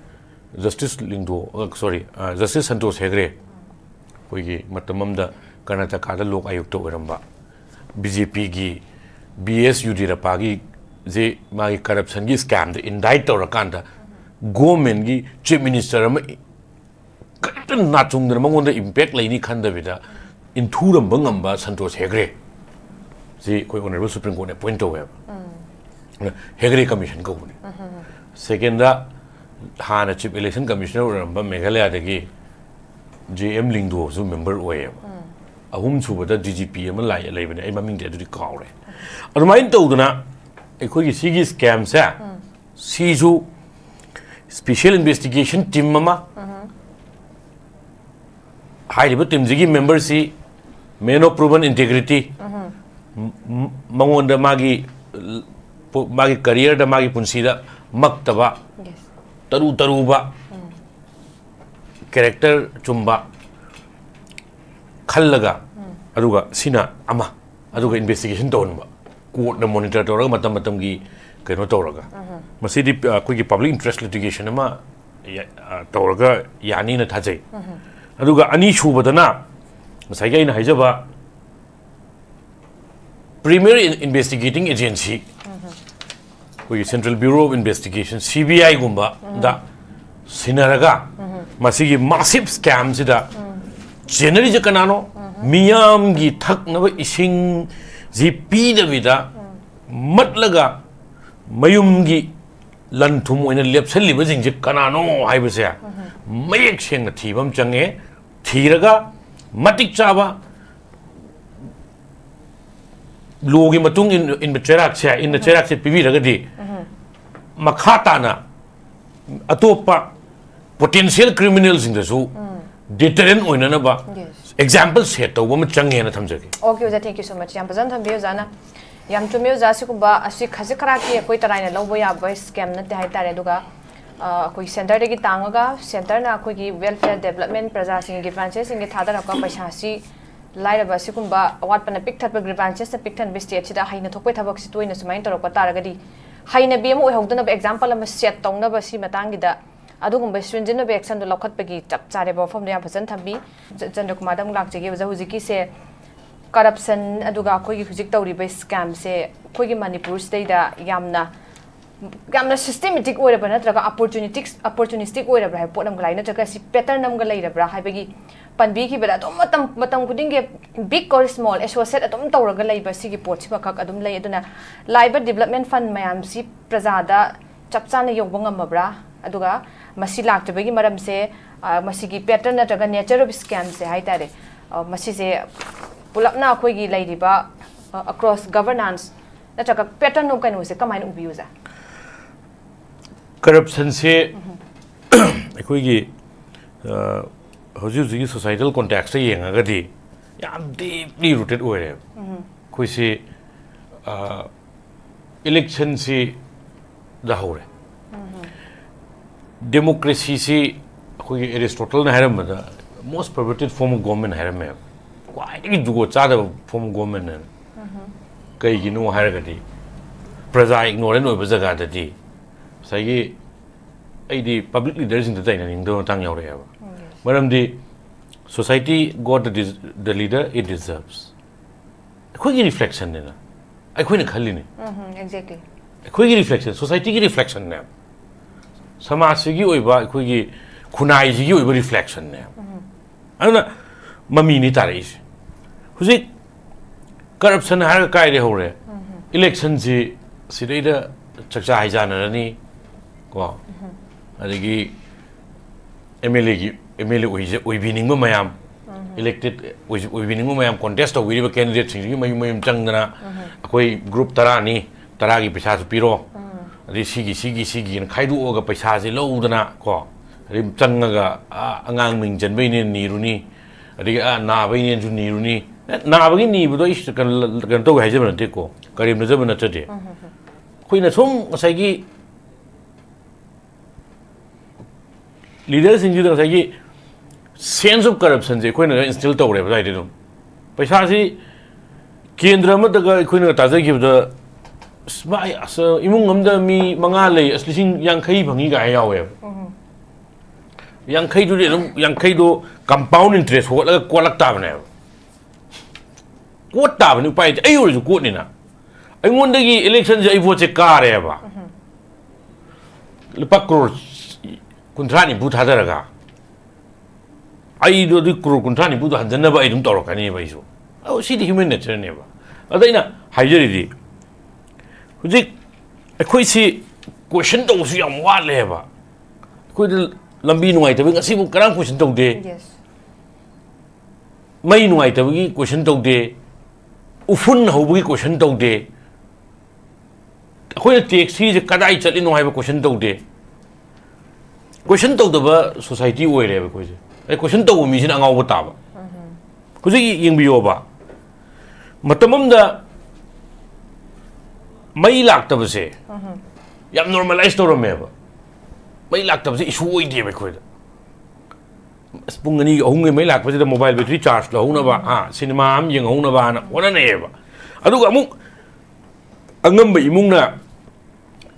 Justice ꯂꯤꯡꯗꯣ, ꯑ, sorry, ꯑ, Justice ꯁꯟꯇꯣꯁ ꯍꯦꯒ꯭ꯔꯦ, ꯑꯩꯈꯣꯏꯒꯤ ꯃꯇꯝ ꯑꯃꯗ ꯀꯔꯅꯥꯇꯀꯥꯗ ꯂꯣꯛ ꯑꯌꯨꯛꯇ ꯑꯣꯏꯔꯝꯕ BJPꯒꯤ B S ꯌꯨꯗꯤꯔꯞꯄꯥꯒꯤ ꯁꯦ ꯃꯥꯒꯤ corruptionꯒꯤ scamꯗ indict ꯇꯧꯔꯀꯥꯟꯗ governmentꯀꯤ chief minister ꯑꯃ ꯀꯔꯤꯝꯇ ꯅꯥꯆꯨꯡꯗꯅ ꯃꯉꯣꯟꯗ impact ꯂꯩꯅꯤ ꯈꯟꯗꯕꯤꯗ ꯏꯟꯊꯨꯔꯝꯕ ꯉꯝꯕ ꯁꯟꯇꯣꯁ ꯍꯦꯒ꯭ꯔꯦ ꯁꯤ ꯑꯩꯈꯣꯏ Honourable Supreme Courtꯅ appoint ꯇꯧꯋꯦꯕ꯫ ꯑꯗꯨꯅ ꯍꯦꯒ꯭ꯔꯦ commission ꯀꯧꯕꯅꯦ꯫ Secondꯗ ꯍꯥꯟꯅ Chief Election Commissioner ꯑꯣꯏꯔꯝꯕ ꯃꯦꯘꯥꯂꯌꯥꯗꯒꯤ J M ꯂꯤꯡꯗꯣꯁꯨ member ꯑꯣꯏꯌꯦꯕ꯫ ꯑꯍꯨꯝ ꯁꯨꯕꯗ D G P ꯑꯃ ꯂꯥꯏ-, ꯂꯩꯕꯅꯦ, ꯑꯩ ꯃꯃꯤꯡꯗꯤ ꯑꯗꯨꯗꯤ ꯀꯥꯎꯔꯦ꯫ ꯑꯗꯨꯃꯥꯏꯅ ꯇꯧꯗꯅ ꯑꯩꯈꯣꯏꯒꯤ ꯁꯤꯒꯤ scamꯁꯦ ꯁꯤꯁꯨ special investigation team ꯑꯃ, ꯍꯥꯏꯔꯤꯕ teamꯁꯤꯒꯤ memberꯁꯤ man of proven integrity, ꯃ-, ꯃ-, ꯃꯉꯣꯟꯗ ꯃꯥꯒꯤ, ꯃꯥꯒꯤ careerꯗ, ꯃꯥꯒꯤ ꯄꯨꯟꯁꯤꯗ ꯃꯛꯇꯕ, ꯇꯔꯨ ꯇꯔꯨꯕ, character ꯆꯨꯝꯕ ꯈꯜꯂꯒ, ꯑꯗꯨꯒ ꯁꯤꯅ ꯑꯃ, ꯑꯗꯨꯒ investigation ꯇꯧꯍꯟꯕ, courtꯅ monitor ꯇꯧꯔꯒ ꯃꯇꯝ ꯃꯇꯝꯒꯤ ꯀꯩꯅꯣ ꯇꯧꯔꯒ꯫ ꯃꯁꯤꯗꯤ, ꯑ, ꯑꯩꯈꯣꯏꯒꯤ public interest litigation ꯑꯃ ꯌ-, ꯑ, ꯇꯧꯔꯒ ꯌꯥꯅꯤꯅ ꯊꯥꯖꯩ꯫ ꯑꯗꯨꯒ ꯑꯅꯤꯁꯨꯕꯗꯅ ꯉꯁꯥꯏꯒꯤ ꯑꯩꯅ ꯍꯥꯏꯖꯕ Premier In-, Investigating Agency, ꯑꯩꯈꯣꯏꯒꯤ Central Bureau of Investigation, C B I ꯒꯨꯝꯕꯗ ꯁꯤꯟꯅꯔꯒ ꯃꯁꯤꯒꯤ massive scamꯁꯤꯗ ꯆꯦꯟꯅꯔꯤꯁꯦ ꯀꯅꯥꯅꯣ? ꯃꯤꯌꯥꯝꯒꯤ ꯊꯛꯅꯕ ꯏꯁꯤꯡꯁꯤ ꯄꯤꯗꯕꯤꯗ ꯃꯠꯂꯒ ꯃꯌꯨꯝꯒꯤ ꯂꯟ ꯊꯨꯝ ꯑꯣꯏꯅ ꯂꯦꯞꯁꯜꯂꯤꯕꯁꯤꯡꯁꯦ ꯀꯅꯥꯅꯣ ꯍꯥꯏꯕꯁꯦ ꯃꯌꯦꯛ ꯁꯦꯡꯅ ꯊꯤꯕ ꯑꯃ ꯆꯪꯉꯦ꯫ ꯊꯤꯔꯒ ꯃꯇꯤꯛ ꯆꯥꯕ ꯂꯣꯒꯤ ꯃꯇꯨꯡ ꯏꯟ- ꯏꯟꯕ ꯆꯩꯔꯥꯛꯁꯦ, ꯏꯟꯅ ꯆꯩꯔꯥꯛꯁꯦ ꯄꯤꯕꯤꯔꯒꯗꯤ ꯃꯈꯥ ꯇꯥꯅ ꯑꯇꯣꯞꯄ potential criminalꯁꯤꯡꯗꯁꯨ deterrent ꯑꯣꯏꯅꯅꯕ example set ꯇꯧꯕ ꯑꯃ ꯆꯪꯉꯦꯅ ꯊꯝꯖꯒꯦ꯫ Okay, ꯑꯣꯖꯥ, thank you so much. ꯌꯥꯝ ꯐꯖꯅ ꯊꯝꯕꯤꯌꯨ ꯑꯣꯖꯥꯅ꯫ ꯌꯥꯝ ꯆꯨꯝꯃꯤ ꯑꯣꯖꯥ, ꯁꯤꯒꯨꯝꯕ ꯑꯁꯤ ꯈꯖꯤꯛ ꯈꯔꯥꯛꯀꯤ ꯑꯩꯈꯣꯏ ꯇꯔꯥꯏꯅ ꯂꯧꯕ ꯌꯥꯕ scam ꯅꯠꯇꯦ ꯍꯥꯏꯇꯥꯔꯦ꯫ ꯑꯗꯨꯒ ꯑ, ꯑꯩꯈꯣꯏ centreꯗꯒꯤ ꯇꯥꯡꯉꯒ centreꯅ ꯑꯩꯈꯣꯏꯒꯤ welfare development ꯄ꯭ꯔꯖꯥꯁꯤꯡꯒꯤ grievanceꯁꯤꯡꯒꯤ ꯊꯥꯗꯔꯛꯄ ꯄꯩꯁꯥꯁꯤ ꯂꯥꯏꯔꯕ ꯑꯁꯤꯒꯨꯝꯕ ꯑꯋꯥꯠꯄꯅ ꯄꯤꯛ ꯊꯠꯄ grievanceꯁꯅ ꯄꯤꯛ ꯊꯟꯕ stateꯁꯤꯗ ꯍꯩꯅ ꯊꯣꯛꯄꯩ ꯊꯕꯛꯁꯤ ꯇꯣꯏꯅ ꯁꯨꯃꯥꯏꯅ ꯇꯧꯔꯛꯄ ꯇꯥꯔꯒꯗꯤ ꯍꯩꯅꯕꯤ ꯑꯃ ꯑꯣꯏꯍꯧꯗꯅꯕ example ꯑꯃ set ꯇꯧꯅꯕ ꯁꯤ ꯃꯇꯥꯡꯒꯤꯗ ꯑꯗꯨꯒꯨꯝꯕ ꯁ꯭ꯔꯤꯟꯖꯤꯟꯅꯕ actionꯗꯣ ꯂꯧꯈꯠꯄꯒꯤ ꯆꯞ ꯆꯥꯔꯦꯕ ꯋꯥꯐꯝꯗꯣ ꯌꯥꯝ ꯐꯖꯅ ꯊꯝꯕꯤ꯫ ꯆ- ꯆꯟꯗ꯭ꯔꯀꯨꯃꯥꯔꯗ ꯑꯃꯨꯛ ꯂꯥꯛꯆꯒꯦ ꯑꯣꯖꯥ꯫ ꯍꯧꯖꯤꯛꯀꯤꯁꯦ corruption ꯑꯗꯨꯒ ꯑꯩꯈꯣꯏꯒꯤ ꯍꯧꯖꯤꯛ ꯇꯧꯔꯤꯕ scamꯁꯦ ꯑꯩꯈꯣꯏꯒꯤ ꯃꯅꯤꯄꯨꯔꯁꯤꯗꯩꯗ ꯌꯥꯝꯅ ꯌꯥꯝꯅ systematic ꯑꯣꯏꯔꯕ ꯅꯠꯇ꯭ꯔꯒ opportunistic opportunistic ꯑꯣꯏꯔꯕ꯭ꯔꯥ ꯍꯥꯏꯕ ꯄꯣꯠ ꯑꯃꯒ ꯂꯥꯛꯏ, ꯅꯠꯇ꯭ꯔꯒ ꯁꯤ pattern ꯑꯃꯒ ꯂꯩꯔꯕ꯭ꯔꯥ ꯍꯥꯏꯕꯒꯤ ꯄꯟꯕꯤꯈꯤꯕꯗ ꯑꯗꯨꯝ ꯃꯇꯝ ꯃꯇꯝ ꯈꯨꯗꯤꯡꯒꯤ big or small associate ꯑꯗꯨꯝ ꯇꯧꯔꯒ ꯂꯩꯕ ꯁꯤꯒꯤ ꯄꯣꯠꯁꯤꯃꯈꯛ ꯑꯗꯨꯝ ꯂꯩ꯫ ꯑꯗꯨꯅ ꯂꯥꯛꯏꯕ development fund ꯃꯌꯥꯝꯁꯤ ꯄ꯭ꯔꯖꯥꯗ ꯆꯞ ꯆꯥꯅ ꯌꯧꯕ ꯉꯝꯃꯕ꯭ꯔꯥ? ꯑꯗꯨꯒ ꯃꯁꯤ ꯂꯥꯛꯇꯕꯒꯤ ꯃꯔꯝꯁꯦ, ꯑ, ꯃꯁꯤꯒꯤ pattern ꯅꯠꯇ꯭ꯔꯒ nature of scamꯁꯦ ꯍꯥꯏꯇꯥꯔꯦ, ꯑ, ꯃꯁꯤꯁꯦ ꯄꯨꯂꯞꯅ ꯑꯩꯈꯣꯏꯒꯤ ꯂꯩꯔꯤꯕ, ꯑ, across governance ꯅꯠꯇ꯭ꯔꯒ pattern of ꯀꯩꯅꯣꯁꯦ ꯀꯃꯥꯏꯅ ꯎꯕꯤꯌꯨ ꯑꯣꯖꯥ? Corruptionꯁꯦ ꯑꯩꯈꯣꯏꯒꯤ, ꯑ, ꯍꯧꯖꯤꯛ ꯍꯧꯖꯤꯛꯀꯤ societal contextꯇ ꯌꯦꯡꯉꯒꯗꯤ ꯌꯥꯝ deeply rooted ꯑꯣꯏꯔꯦꯕ꯫ ꯑꯩꯈꯣꯏꯁꯤ, ꯑ, electionꯁꯤꯗ ꯍꯧꯔꯦ꯫ Democracyꯁꯤ ꯑꯩꯈꯣꯏꯒꯤ Aristotleꯅ ꯍꯥꯏꯔꯝꯕꯗ most perverted form of government ꯍꯥꯏꯔꯝꯃꯦꯕ꯫ ꯈ꯭ꯋꯥꯏꯗꯒꯤ ꯖꯨꯒꯣꯠ ꯆꯥꯗꯕ form of government ꯍꯥꯏꯅ꯫ ꯀꯩꯒꯤꯅꯣ ꯍꯥꯏꯔꯒꯗꯤ ꯄ꯭ꯔꯖꯥ ignorant ꯑꯣꯏꯕ ꯖꯒꯥꯗꯗꯤ ꯉꯁꯥꯏꯒꯤ ꯑꯩꯗꯤ public leaderꯁꯤꯡꯗ ꯇꯥꯏꯅꯅꯤꯡꯗꯕ ꯃꯇꯥꯡ ꯌꯥꯎꯔꯛꯑꯦꯕ꯫ ꯃꯔꯝꯗꯤ society got the des- the leader it deserves꯫ ꯑꯩꯈꯣꯏꯒꯤ reflectionꯅꯤꯅ ꯑꯩꯈꯣꯏꯅ ꯈꯜꯂꯤꯅꯤ꯫ ꯎꯝ, exactly. ꯑꯩꯈꯣꯏꯒꯤ reflection, societyꯒꯤ reflectionꯅꯦꯕ꯫ ꯁꯃꯥꯖꯁꯤꯒꯤ ꯑꯣꯏꯕ ꯑꯩꯈꯣꯏꯒꯤ ꯈꯨꯟꯅꯥꯏꯁꯤꯒꯤ ꯑꯣꯏꯕ ꯔꯤꯐ꯭ꯂꯦꯛꯁꯟꯅꯦꯕ꯫ ꯑꯗꯨꯅ ꯃꯃꯤꯅꯤ ꯇꯥꯔꯛꯏꯁꯦ꯫ ꯍꯧꯖꯤꯛ ꯀꯔꯞꯁꯟ ꯍꯥꯏꯔꯒ ꯀꯥꯏꯗꯩ ꯍꯧꯔꯦ? ꯏꯂꯦꯛꯁꯟꯁꯤ ꯁꯤꯗꯩꯗ ꯆꯥꯛꯆꯥ ꯍꯩꯖꯥꯟꯅꯔꯅꯤ ꯀꯣ, ꯑꯗꯒꯤ ꯑꯦꯝ ꯑꯦꯜ ꯑꯦꯒꯤ ꯑꯦꯝ ꯑꯦꯜ ꯑꯦ ꯑꯣꯏꯕꯤꯅꯤꯡꯕ ꯃꯌꯥꯝ, ꯏꯂꯦꯛꯇꯦꯠ ꯑꯣꯏꯕꯤꯅꯤꯡꯕ ꯃꯌꯥꯝ, ꯀꯣꯟꯇꯦꯁ ꯇꯧꯕꯤꯔꯤꯕ ꯀꯦꯟꯗꯤꯗꯦꯠꯁꯤꯡꯁꯤꯒꯤ ꯃꯌꯨꯝ ꯃꯌꯨꯝ ꯆꯪꯗꯅ, ꯑꯩꯈꯣꯏ ꯒ꯭ꯔꯨꯞ ꯇꯔꯥꯅꯤ, ꯇꯔꯥꯒꯤ ꯄꯩꯁꯥꯁꯨ ꯄꯤꯔꯣ, ꯑꯗꯩ ꯁꯤꯒꯤ ꯁꯤꯒꯤ ꯁꯤꯒꯤꯅ ꯈꯥꯏꯗꯣꯛꯑꯒ ꯄꯩꯁꯥꯁꯦ ꯂꯧꯗꯅ ꯀꯣ, ꯑꯗꯩ ꯆꯪꯉꯒ, ꯑꯥ, ꯑꯉꯥꯡ ꯃꯤꯡ ꯆꯟꯕꯩꯅꯦ ꯅꯤꯔꯨꯅꯤ, ꯑꯗꯒꯤ, ꯑꯥ, ꯅꯥꯕꯩꯅꯦꯅꯁꯨ ꯅꯤꯔꯨꯅꯤ꯫ ꯑꯦ, ꯅꯥꯕꯒꯤ ꯅꯤꯕꯗꯣ ꯑꯩ ꯀꯩꯅꯣ, ꯀꯩꯅꯣ ꯇꯧꯒꯦ ꯍꯥꯏꯖꯕ ꯅꯠꯇꯦꯀꯣ, ꯀꯔꯦꯝꯅꯖꯕ ꯅꯠꯆꯗꯦ꯫ ꯑꯩꯈꯣꯏꯅ ꯁꯨꯝ ꯉꯁꯥꯏꯒꯤ ꯂꯤꯗꯔꯁꯤꯡꯁꯤꯗ ꯉꯁꯥꯏꯒꯤ ꯁꯦꯟꯁ ꯑꯣꯐ ꯀꯔꯞꯁꯟꯁꯦ ꯑꯩꯈꯣꯏꯅ ꯏꯟꯁꯇꯤꯜ ꯇꯧꯔꯦꯕ ꯑꯗꯨꯋꯥꯏꯗ ꯑꯗꯨꯝ꯫ ꯄꯩꯁꯥꯁꯤ ꯀꯦꯟꯗ꯭ꯔ ꯑꯃꯠꯇꯒ ꯑꯩꯈꯣꯏꯅ ꯇꯥꯖꯈꯤꯕꯗ, "ꯑꯁ, ꯚꯥꯏ, ꯑꯁ, ꯏꯃꯨꯡ ꯑꯃꯗ ꯃꯤ ꯃꯉꯥ ꯂꯩ, ꯑꯁ, ꯂꯤꯁꯤꯡ ꯌꯥꯡꯈꯩ ꯐꯪꯉꯤ" ꯀꯥꯏ ꯌꯥꯎꯋꯦꯕ꯫ ꯌꯥꯡꯈꯩꯗꯨꯗꯤ ꯑꯗꯨꯝ, ꯌꯥꯡꯈꯩꯗꯣ ꯀꯝꯄꯥꯎꯟ ꯏꯟꯇꯔꯦꯁ ꯍꯣꯠꯂꯒ ꯀꯣꯠꯂꯛ ꯇꯥꯕꯅꯦꯕ꯫ ꯀꯣꯠ ꯇꯥꯕꯅꯤ, ꯎꯄꯥꯏ ꯂꯩꯇꯦ꯫ ꯑꯩ ꯑꯣꯏꯔꯁꯨ ꯀꯣꯠꯅꯤꯅ꯫ ꯑꯩꯉꯣꯟꯗꯒꯤ ꯏꯂꯦꯛꯁꯟꯁꯦ ꯑꯩ ꯚꯣꯠꯁꯦ ꯀꯥꯔꯦꯕ꯫ ꯂꯨꯄꯥ ꯀ꯭ꯔꯣꯔ ꯀꯨꯟꯊ꯭ꯔꯥ ꯅꯤꯐꯨ ꯊꯥꯗꯔꯒ ꯑꯩꯗꯣ ꯑꯗꯨ ꯀ꯭ꯔꯣꯔ ꯀꯨꯟꯊ꯭ꯔꯥ ꯅꯤꯐꯨꯗꯣ ꯍꯟꯖꯟꯅꯕ ꯑꯩ ꯑꯗꯨꯝ ꯇꯧꯔꯛꯀꯅꯦꯕ ꯑꯩꯁꯨ꯫ ꯑꯗꯣ ꯁꯤꯗꯤ ꯍ꯭ꯌꯨꯃꯦꯟ ꯅꯦꯆꯔꯅꯦꯕ꯫ ꯑꯗ ꯑꯩꯅ ꯍꯥꯏꯖꯔꯤꯗꯤ, ꯍꯧꯖꯤꯛ ꯑꯩꯈꯣꯏꯁꯤ ꯀꯣꯏꯁꯟ ꯇꯧꯕꯁꯨ ꯌꯥꯝ ꯋꯥꯠꯂꯦꯕ꯫ ꯑꯩꯈꯣꯏꯗ ꯂꯝꯕꯤ ꯅꯨꯡꯉꯥꯏꯇꯕꯒꯤ ꯉꯁꯤꯐꯥꯎ ꯀꯅꯥꯝ ꯀꯣꯏꯁꯟ ꯇꯧꯗꯦ꯫ ꯌꯦꯁ꯫ ꯃꯩ ꯅꯨꯡꯉꯥꯏꯇꯕꯒꯤ ꯀꯣꯏꯁꯟ ꯇꯧꯗꯦ꯫ ꯎꯐꯨꯟ ꯍꯧꯕꯒꯤ ꯀꯣꯏꯁꯟ ꯇꯧꯗꯦ꯫ ꯑꯩꯈꯣꯏꯅ ꯇꯦꯛꯁ ꯊꯤꯔꯤꯁꯦ ꯀꯗꯥꯏ ꯆꯠꯂꯤꯅꯣ ꯍꯥꯏꯕ ꯀꯣꯏꯁꯟ ꯇꯧꯗꯦ꯫ ꯀꯣꯏꯁꯟ ꯇꯧꯗꯕ ꯁꯣꯁꯥꯏꯇꯤ ꯑꯣꯏꯔꯦꯕ ꯑꯩꯈꯣꯏꯁꯦ꯫ ꯑꯩ ꯀꯣꯏꯁꯟ ꯇꯧꯕ ꯃꯤꯁꯤꯅ ꯑꯉꯥꯎꯕ ꯇꯥꯕ꯫ ꯍꯧꯖꯤꯛ ꯌꯦꯡꯕꯤꯌꯣꯕ, ꯃꯇꯝ ꯑꯃꯗ ꯃꯩ ꯂꯥꯛꯇꯕꯁꯦ ꯌꯥꯝ ꯅꯣꯔꯃꯦꯂꯥꯏꯁ ꯇꯧꯔꯝꯃꯦꯕ꯫ ꯃꯩ ꯂꯥꯛꯇꯕꯁꯦ ꯏꯁꯨ ꯑꯣꯏꯗꯦꯕ ꯑꯩꯈꯣꯏꯗ꯫ ꯑꯁ, ꯄꯨꯡ ꯑꯅꯤꯒꯤ ꯑꯍꯨꯝꯒꯤ ꯃꯩ ꯂꯥꯛꯄꯁꯤꯗ ꯃꯣꯕꯥꯏꯜ ꯕꯦꯇ꯭ꯔꯤ ꯆꯥꯔꯖ ꯂꯧꯍꯧꯅꯕ, ꯍꯥ, ꯁꯤꯅꯦꯃꯥ ꯑꯃ ꯌꯦꯡꯍꯧꯅꯕꯅ ꯍꯣꯠꯅꯅꯩꯌꯦꯕ꯫ ꯑꯗꯨꯒ ꯑꯃꯨꯛ ꯑꯉꯝꯕ ꯏꯃꯨꯡꯅ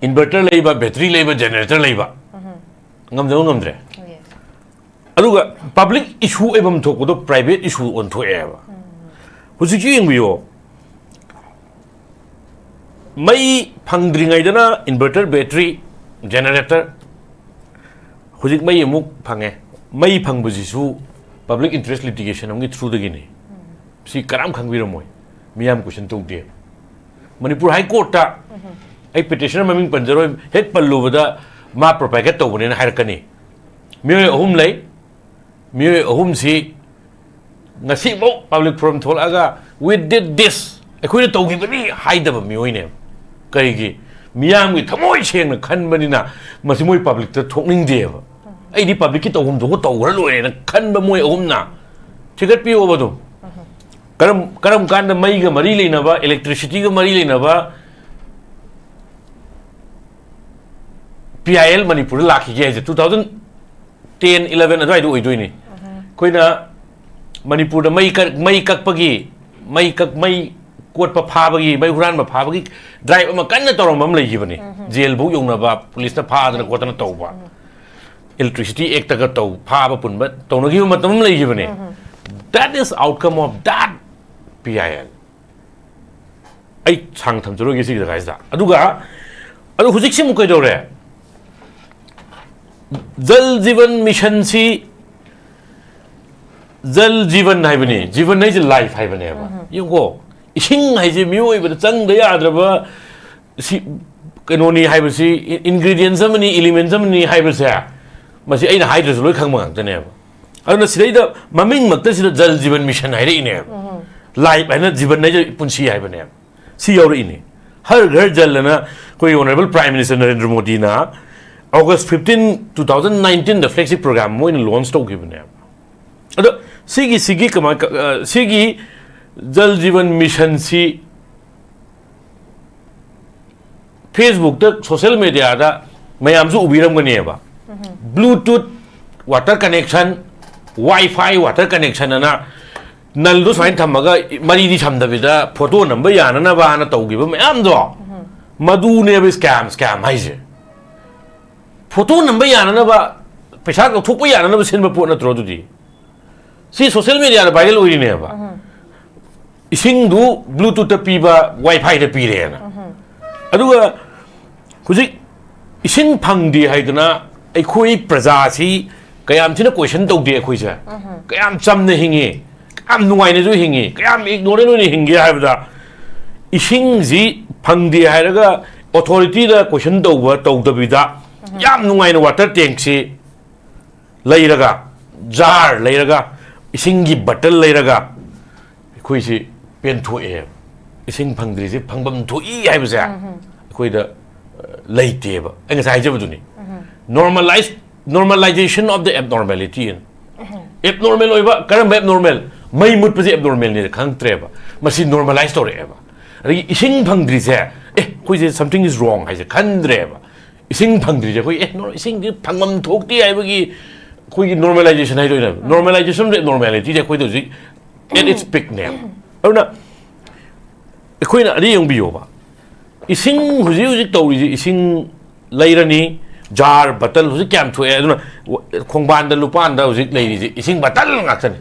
ꯏꯟꯚꯔꯇꯔ ꯂꯩꯕ, ꯕꯦꯇ꯭ꯔꯤ ꯂꯩꯕ, ꯖꯦꯅꯦꯔꯦꯇꯔ ꯂꯩꯕ꯫ ꯉꯝꯗꯕ ꯉꯝꯗ꯭ꯔꯦ꯫ ꯌꯦꯁ꯫ ꯑꯗꯨꯒ ꯄꯕ꯭ꯂꯤꯛ ꯏꯁꯨ ꯑꯣꯏꯐꯝ ꯊꯣꯛꯄꯗꯣ ꯄ꯭ꯔꯥꯏꯚꯦꯠ ꯏꯁꯨ ꯑꯣꯟꯊꯣꯛꯑꯦꯕ꯫ ꯍꯧꯖꯤꯛꯁꯨ ꯌꯦꯡꯕꯤꯌꯣ, ꯃꯩ ꯐꯪꯗ꯭ꯔꯤꯉꯩꯗꯅ ꯏꯟꯚꯔꯇꯔ, ꯕꯦꯇ꯭ꯔꯤ, ꯖꯦꯅꯦꯔꯦꯇꯔ, ꯍꯧꯖꯤꯛ ꯃꯩ ꯑꯃꯨꯛ ꯐꯪꯉꯦ꯫ ꯃꯩ ꯐꯪꯕꯁꯤꯁꯨ public interest litigation ꯑꯃꯒꯤ through ꯗꯒꯤꯅꯤ꯫ ꯁꯤ ꯀꯅꯥꯝ ꯈꯪꯕꯤꯔꯝꯃꯣꯏ, ꯃꯤꯌꯥꯝ question ꯇꯧꯗꯦ꯫ ꯃꯅꯤꯄꯨꯔ ꯍꯥꯏ ꯀꯣꯔꯠꯇ ꯑꯩ petitioner ꯃꯃꯤꯡ ꯄꯟꯖꯔꯣꯏ, ꯍꯦꯛ ꯄꯜꯂꯨꯕꯗ ꯃꯥ propagate ꯇꯧꯕꯅꯦꯅ ꯍꯥꯏꯔꯛꯀꯅꯤ꯫ ꯃꯤꯑꯣꯏ ꯑꯍꯨꯝ ꯂꯩ꯫ ꯃꯤꯑꯣꯏ ꯑꯍꯨꯝꯁꯤ ꯉꯁꯤꯐꯥꯎ public forum ꯊꯣꯛꯂꯛꯑꯒ "We did this", ꯑꯩꯈꯣꯏꯅ ꯇꯧꯈꯤꯕꯅꯤ ꯍꯥꯏꯗꯕ ꯃꯤꯑꯣꯏꯅꯦꯕ꯫ ꯀꯩꯒꯤ? ꯃꯤꯌꯥꯝꯒꯤ ꯊꯃꯣꯏ ꯁꯦꯡꯅ ꯈꯟꯕꯅꯤꯅ ꯃꯁꯤ ꯃꯣꯏ public ꯇ ꯊꯣꯛꯅꯤꯡꯗꯦꯕ꯫ "ꯑꯩꯗꯤ public ꯀꯤ ꯇꯧꯐꯝ ꯊꯣꯛꯄ ꯇꯧꯈ꯭ꯔ ꯂꯣꯏꯔꯦꯅ" ꯈꯟꯕ ꯃꯣꯏ ꯑꯍꯨꯝꯅ꯫ ꯊꯤꯒꯠꯄꯤꯌꯣꯕ ꯑꯗꯨꯝ꯫ ꯀꯔꯝ, ꯀꯔꯝ ꯀꯥꯟꯗ ꯃꯩꯒ ꯃꯔꯤ ꯂꯩꯅꯕ, electricity ꯒ ꯃꯔꯤ ꯂꯩꯅꯕ P I L ꯃꯅꯤꯄꯨꯔꯗ ꯂꯥꯛꯈꯤꯒꯦ ꯍꯥꯏꯁꯦ two thousand ten eleven ꯑꯗꯨꯋꯥꯏꯗ ꯑꯣꯏꯗꯣꯏꯅꯤ꯫ ꯑꯩꯈꯣꯏꯅ ꯃꯅꯤꯄꯨꯔꯗ ꯃꯩ ꯀ-, ꯃꯩ ꯀꯛꯄꯒꯤ, ꯃꯩ ꯀꯛ-, ꯃꯩ ꯀꯣꯠꯄ ꯐꯥꯕꯒꯤ, ꯃꯩ ꯍꯨꯔꯥꯟꯕ ꯐꯥꯕꯒꯤ drive ꯑꯃ ꯀꯟꯅ ꯇꯧꯔꯝꯕ ꯑꯃ ꯂꯩꯈꯤꯕꯅꯤ꯫ ꯖꯦꯜꯐꯧ ꯌꯧꯅꯕ, ꯄꯨꯂꯤꯁꯅ ꯐꯥꯗꯅ ꯈꯣꯠꯇꯅ ꯇꯧꯕ꯫ Electricity Act ꯒ ꯇꯧ, ꯐꯥꯕ ꯄꯨꯟꯕ ꯇꯧꯅꯈꯤꯕ ꯃꯇꯝ ꯑꯃ ꯂꯩꯈꯤꯕꯅꯦ꯫ That is outcome of that P I L꯫ ꯑꯩ ꯁꯥꯡ ꯊꯝꯖꯔꯣꯏꯒꯦ ꯁꯤꯒꯤ ꯖꯒꯥꯁꯤꯗ꯫ ꯑꯗꯨꯒ, ꯑꯗꯨ ꯍꯧꯖꯤꯛꯁꯤ ꯑꯃꯨꯛ ꯀꯩꯗꯧꯔꯦ? ꯖꯜ ꯖꯤꯕꯟ ꯃꯤꯁꯟꯁꯤ, ꯖꯜ ꯖꯤꯕꯟ ꯍꯥꯏꯕꯅꯤ, ꯖꯤꯕꯟ ꯍꯥꯏꯁꯦ life ꯍꯥꯏꯕꯅꯦꯕ꯫ ꯌꯦꯡꯉꯣ, ꯏꯁꯤꯡ ꯍꯥꯏꯁꯦ ꯃꯤꯑꯣꯏꯕꯗ ꯆꯪꯗ ꯌꯥꯗ꯭ꯔꯕ ꯁꯤ ꯀꯩꯅꯣꯅꯤ ꯍꯥꯏꯕꯁꯤ, ingredients ꯑꯃꯅꯤ, elements ꯑꯃꯅꯤ ꯍꯥꯏꯕꯁꯦ, ꯃꯁꯤ ꯑꯩꯅ ꯍꯥꯏꯗ꯭ꯔꯁꯨ ꯂꯣꯏ ꯈꯪꯕ ꯉꯥꯛꯇꯅꯦꯕ꯫ ꯑꯗꯨꯅ ꯁꯤꯗꯩꯗ ꯃꯃꯤꯡꯃꯛꯇ ꯁꯤꯗ ꯖꯜ ꯖꯤꯕꯟ ꯃꯤꯁꯟ ꯍꯥꯏꯔꯛꯏꯅꯦꯕ꯫ Life ꯍꯥꯏꯅ ꯖꯤꯕꯟ ꯍꯥꯏꯁꯦ ꯄꯨꯟꯁꯤ ꯍꯥꯏꯕꯅꯦꯕ꯫ ꯁꯤ ꯌꯥꯎꯔꯛꯏꯅꯦ꯫ ꯍꯔ ꯘꯔ ꯖꯜ ꯑꯅ ꯑꯩꯈꯣꯏ Honourable Prime Minister ꯅꯔꯦꯟꯗ꯭ꯔ ꯃꯣꯗꯤꯅ August fifteen, two thousand nineteen ꯗ flagship program ꯑꯃ ꯑꯣꯏꯅ launch ꯇꯧꯈꯤꯕꯅꯦꯕ꯫ ꯑꯗꯣ ꯁꯤꯒꯤ, ꯁꯤꯒꯤ ꯀꯃꯥꯏ-, ꯀ-, ꯑ, ꯁꯤꯒꯤ ꯖꯜ ꯖꯤꯕꯟ ꯃꯤꯁꯟꯁꯤ Facebook ꯇ, social media ꯗ ꯃꯌꯥꯝꯁꯨ ꯎꯕꯤꯔꯝꯒꯅꯦꯕ꯫ Bluetooth water connection, Wi-Fi water connection ꯑꯅ ꯅꯜꯗꯣ ꯁꯨꯃꯥꯏꯅ ꯊꯝꯃꯒ ꯃꯔꯤꯗꯤ ꯁꯝꯗꯕꯤꯗ photo ꯅꯝꯕ ꯌꯥꯅꯅꯕꯅ ꯇꯧꯈꯤꯕ ꯃꯌꯥꯝꯗꯣ, ꯃꯗꯨꯅꯦꯕ scam, scam ꯍꯥꯏꯁꯦ꯫ Photo ꯅꯝꯕ ꯌꯥꯅꯅꯕ, ꯄꯩꯁꯥ ꯂꯧꯊꯣꯛꯄ ꯌꯥꯅꯅꯕ ꯁꯤꯟꯕ ꯄꯣꯠ ꯅꯠꯇ꯭ꯔꯣ ꯑꯗꯨꯗꯤ? ꯁꯤ social media ꯗ viral ꯑꯣꯏꯔꯤꯅꯦꯕ꯫ ꯏꯁꯤꯡꯗꯨ Bluetooth ꯇ ꯄꯤꯕ, Wi-Fi ꯗ ꯄꯤꯔꯦꯅ꯫ ꯑꯗꯨꯒ ꯍꯧꯖꯤꯛ ꯏꯁꯤꯡ ꯐꯪꯗꯦ ꯍꯥꯏꯗꯅ ꯑꯩꯈꯣꯏ ꯄ꯭ꯔꯖꯥꯁꯤ ꯀꯌꯥꯝ ꯊꯤꯅ ꯀꯣꯏꯁꯟ ꯇꯧꯗꯦ ꯑꯩꯈꯣꯏꯁꯦ꯫ ꯀꯌꯥꯝ ꯆꯝꯅ ꯍꯤꯡꯉꯤ, ꯀꯌꯥꯝ ꯅꯨꯡꯉꯥꯏꯅꯁꯨ ꯍꯤꯡꯉꯤ, ꯀꯌꯥꯝ ꯏꯒꯅꯣꯔꯦꯟ ꯑꯣꯏꯅ ꯍꯤꯡꯒꯦ ꯍꯥꯏꯕꯗ, ꯏꯁꯤꯡꯁꯤ ꯐꯪꯗꯦ ꯍꯥꯏꯔꯒ ꯑꯣꯊꯣꯔꯤꯇꯤꯗ ꯀꯣꯏꯁꯟ ꯇꯧꯕ ꯇꯧꯗꯕꯤꯗ, ꯌꯥꯝ ꯅꯨꯡꯉꯥꯏꯅ ꯋꯥꯇꯔ ꯇꯦꯡꯁꯤ ꯂꯩꯔꯒ, ꯖꯥꯔ ꯂꯩꯔꯒ, ꯏꯁꯤꯡꯒꯤ ꯕꯇꯜ ꯂꯩꯔꯒ, ꯑꯩꯈꯣꯏꯁꯤ ꯄꯦꯟꯊꯣꯛꯑꯦꯕ꯫ ꯏꯁꯤꯡ ꯐꯪꯗ꯭ꯔꯤꯁꯦ ꯐꯪꯐꯝ ꯊꯣꯛꯏ ꯍꯥꯏꯕꯁꯦ ꯑꯩꯈꯣꯏꯗ, ꯑ, ꯂꯩꯇꯦꯕ꯫ ꯑꯩ ꯉꯁꯥꯏ ꯍꯥꯏꯖꯕꯗꯨꯅꯤ, normalize, normalization of the abnormality ꯑꯅ꯫ ꯑꯦꯕꯅꯣꯔꯃꯦꯜ ꯑꯣꯏꯕ, ꯀꯔꯝꯕ ꯑꯦꯕꯅꯣꯔꯃꯦꯜ? ꯃꯩ ꯃꯨꯠꯄꯁꯦ ꯑꯦꯕꯅꯣꯔꯃꯦꯜꯅꯦꯅ ꯈꯪꯉꯛꯇ꯭ꯔꯦꯕ, ꯃꯁꯤ ꯅꯣꯔꯃꯦꯂꯥꯏꯁ ꯇꯧꯔꯛꯑꯦꯕ꯫ ꯑꯗꯒꯤ ꯏꯁꯤꯡ ꯐꯪꯗ꯭ꯔꯤꯁꯦ, ꯑꯦ, ꯑꯩꯈꯣꯏꯁꯦ something is wrong ꯍꯥꯏꯁꯦ ꯈꯟꯗ꯭ꯔꯦꯕ꯫ ꯏꯁꯤꯡ ꯐꯪꯗ꯭ꯔꯤꯁꯦ ꯑꯩꯈꯣꯏ, ꯑꯦ, ꯅꯣ-, ꯏꯁꯤꯡꯁꯤ ꯐꯪꯐꯝ ꯊꯣꯛꯇꯦ ꯍꯥꯏꯕꯒꯤ ꯑꯩꯈꯣꯏꯒꯤ ꯅꯣꯔꯃꯦꯂꯥꯏꯖꯦꯁꯟ ꯍꯥꯏꯗꯣꯏꯅꯦꯕ꯫ Normalization of the abnormality ꯁꯦ ꯑꯩꯈꯣꯏꯗ ꯍꯧꯖꯤꯛ at its peak ꯅꯦꯕ꯫ ꯑꯗꯨꯅ ꯑꯩꯈꯣꯏꯅ ꯑꯗꯨ ꯌꯦꯡꯕꯤꯌꯣꯕ, ꯏꯁꯤꯡ ꯍꯧꯖꯤꯛ ꯍꯧꯖꯤꯛ ꯇꯧꯔꯤꯁꯦ, ꯏꯁꯤꯡ ꯂꯩꯔꯅꯤ, ꯖꯥꯔ, ꯕꯇꯜ ꯍꯧꯖꯤꯛ ꯀꯌꯥꯝ ꯊꯣꯛꯑꯦ꯫ ꯑꯗꯨꯅ ꯈꯣꯡꯕꯥꯟꯗ ꯂꯨꯄꯥꯟꯗ ꯍꯧꯖꯤꯛ ꯂꯩꯔꯤꯁꯦ ꯏꯁꯤꯡ ꯕꯇꯜ ꯉꯥꯛꯇꯅꯤ꯫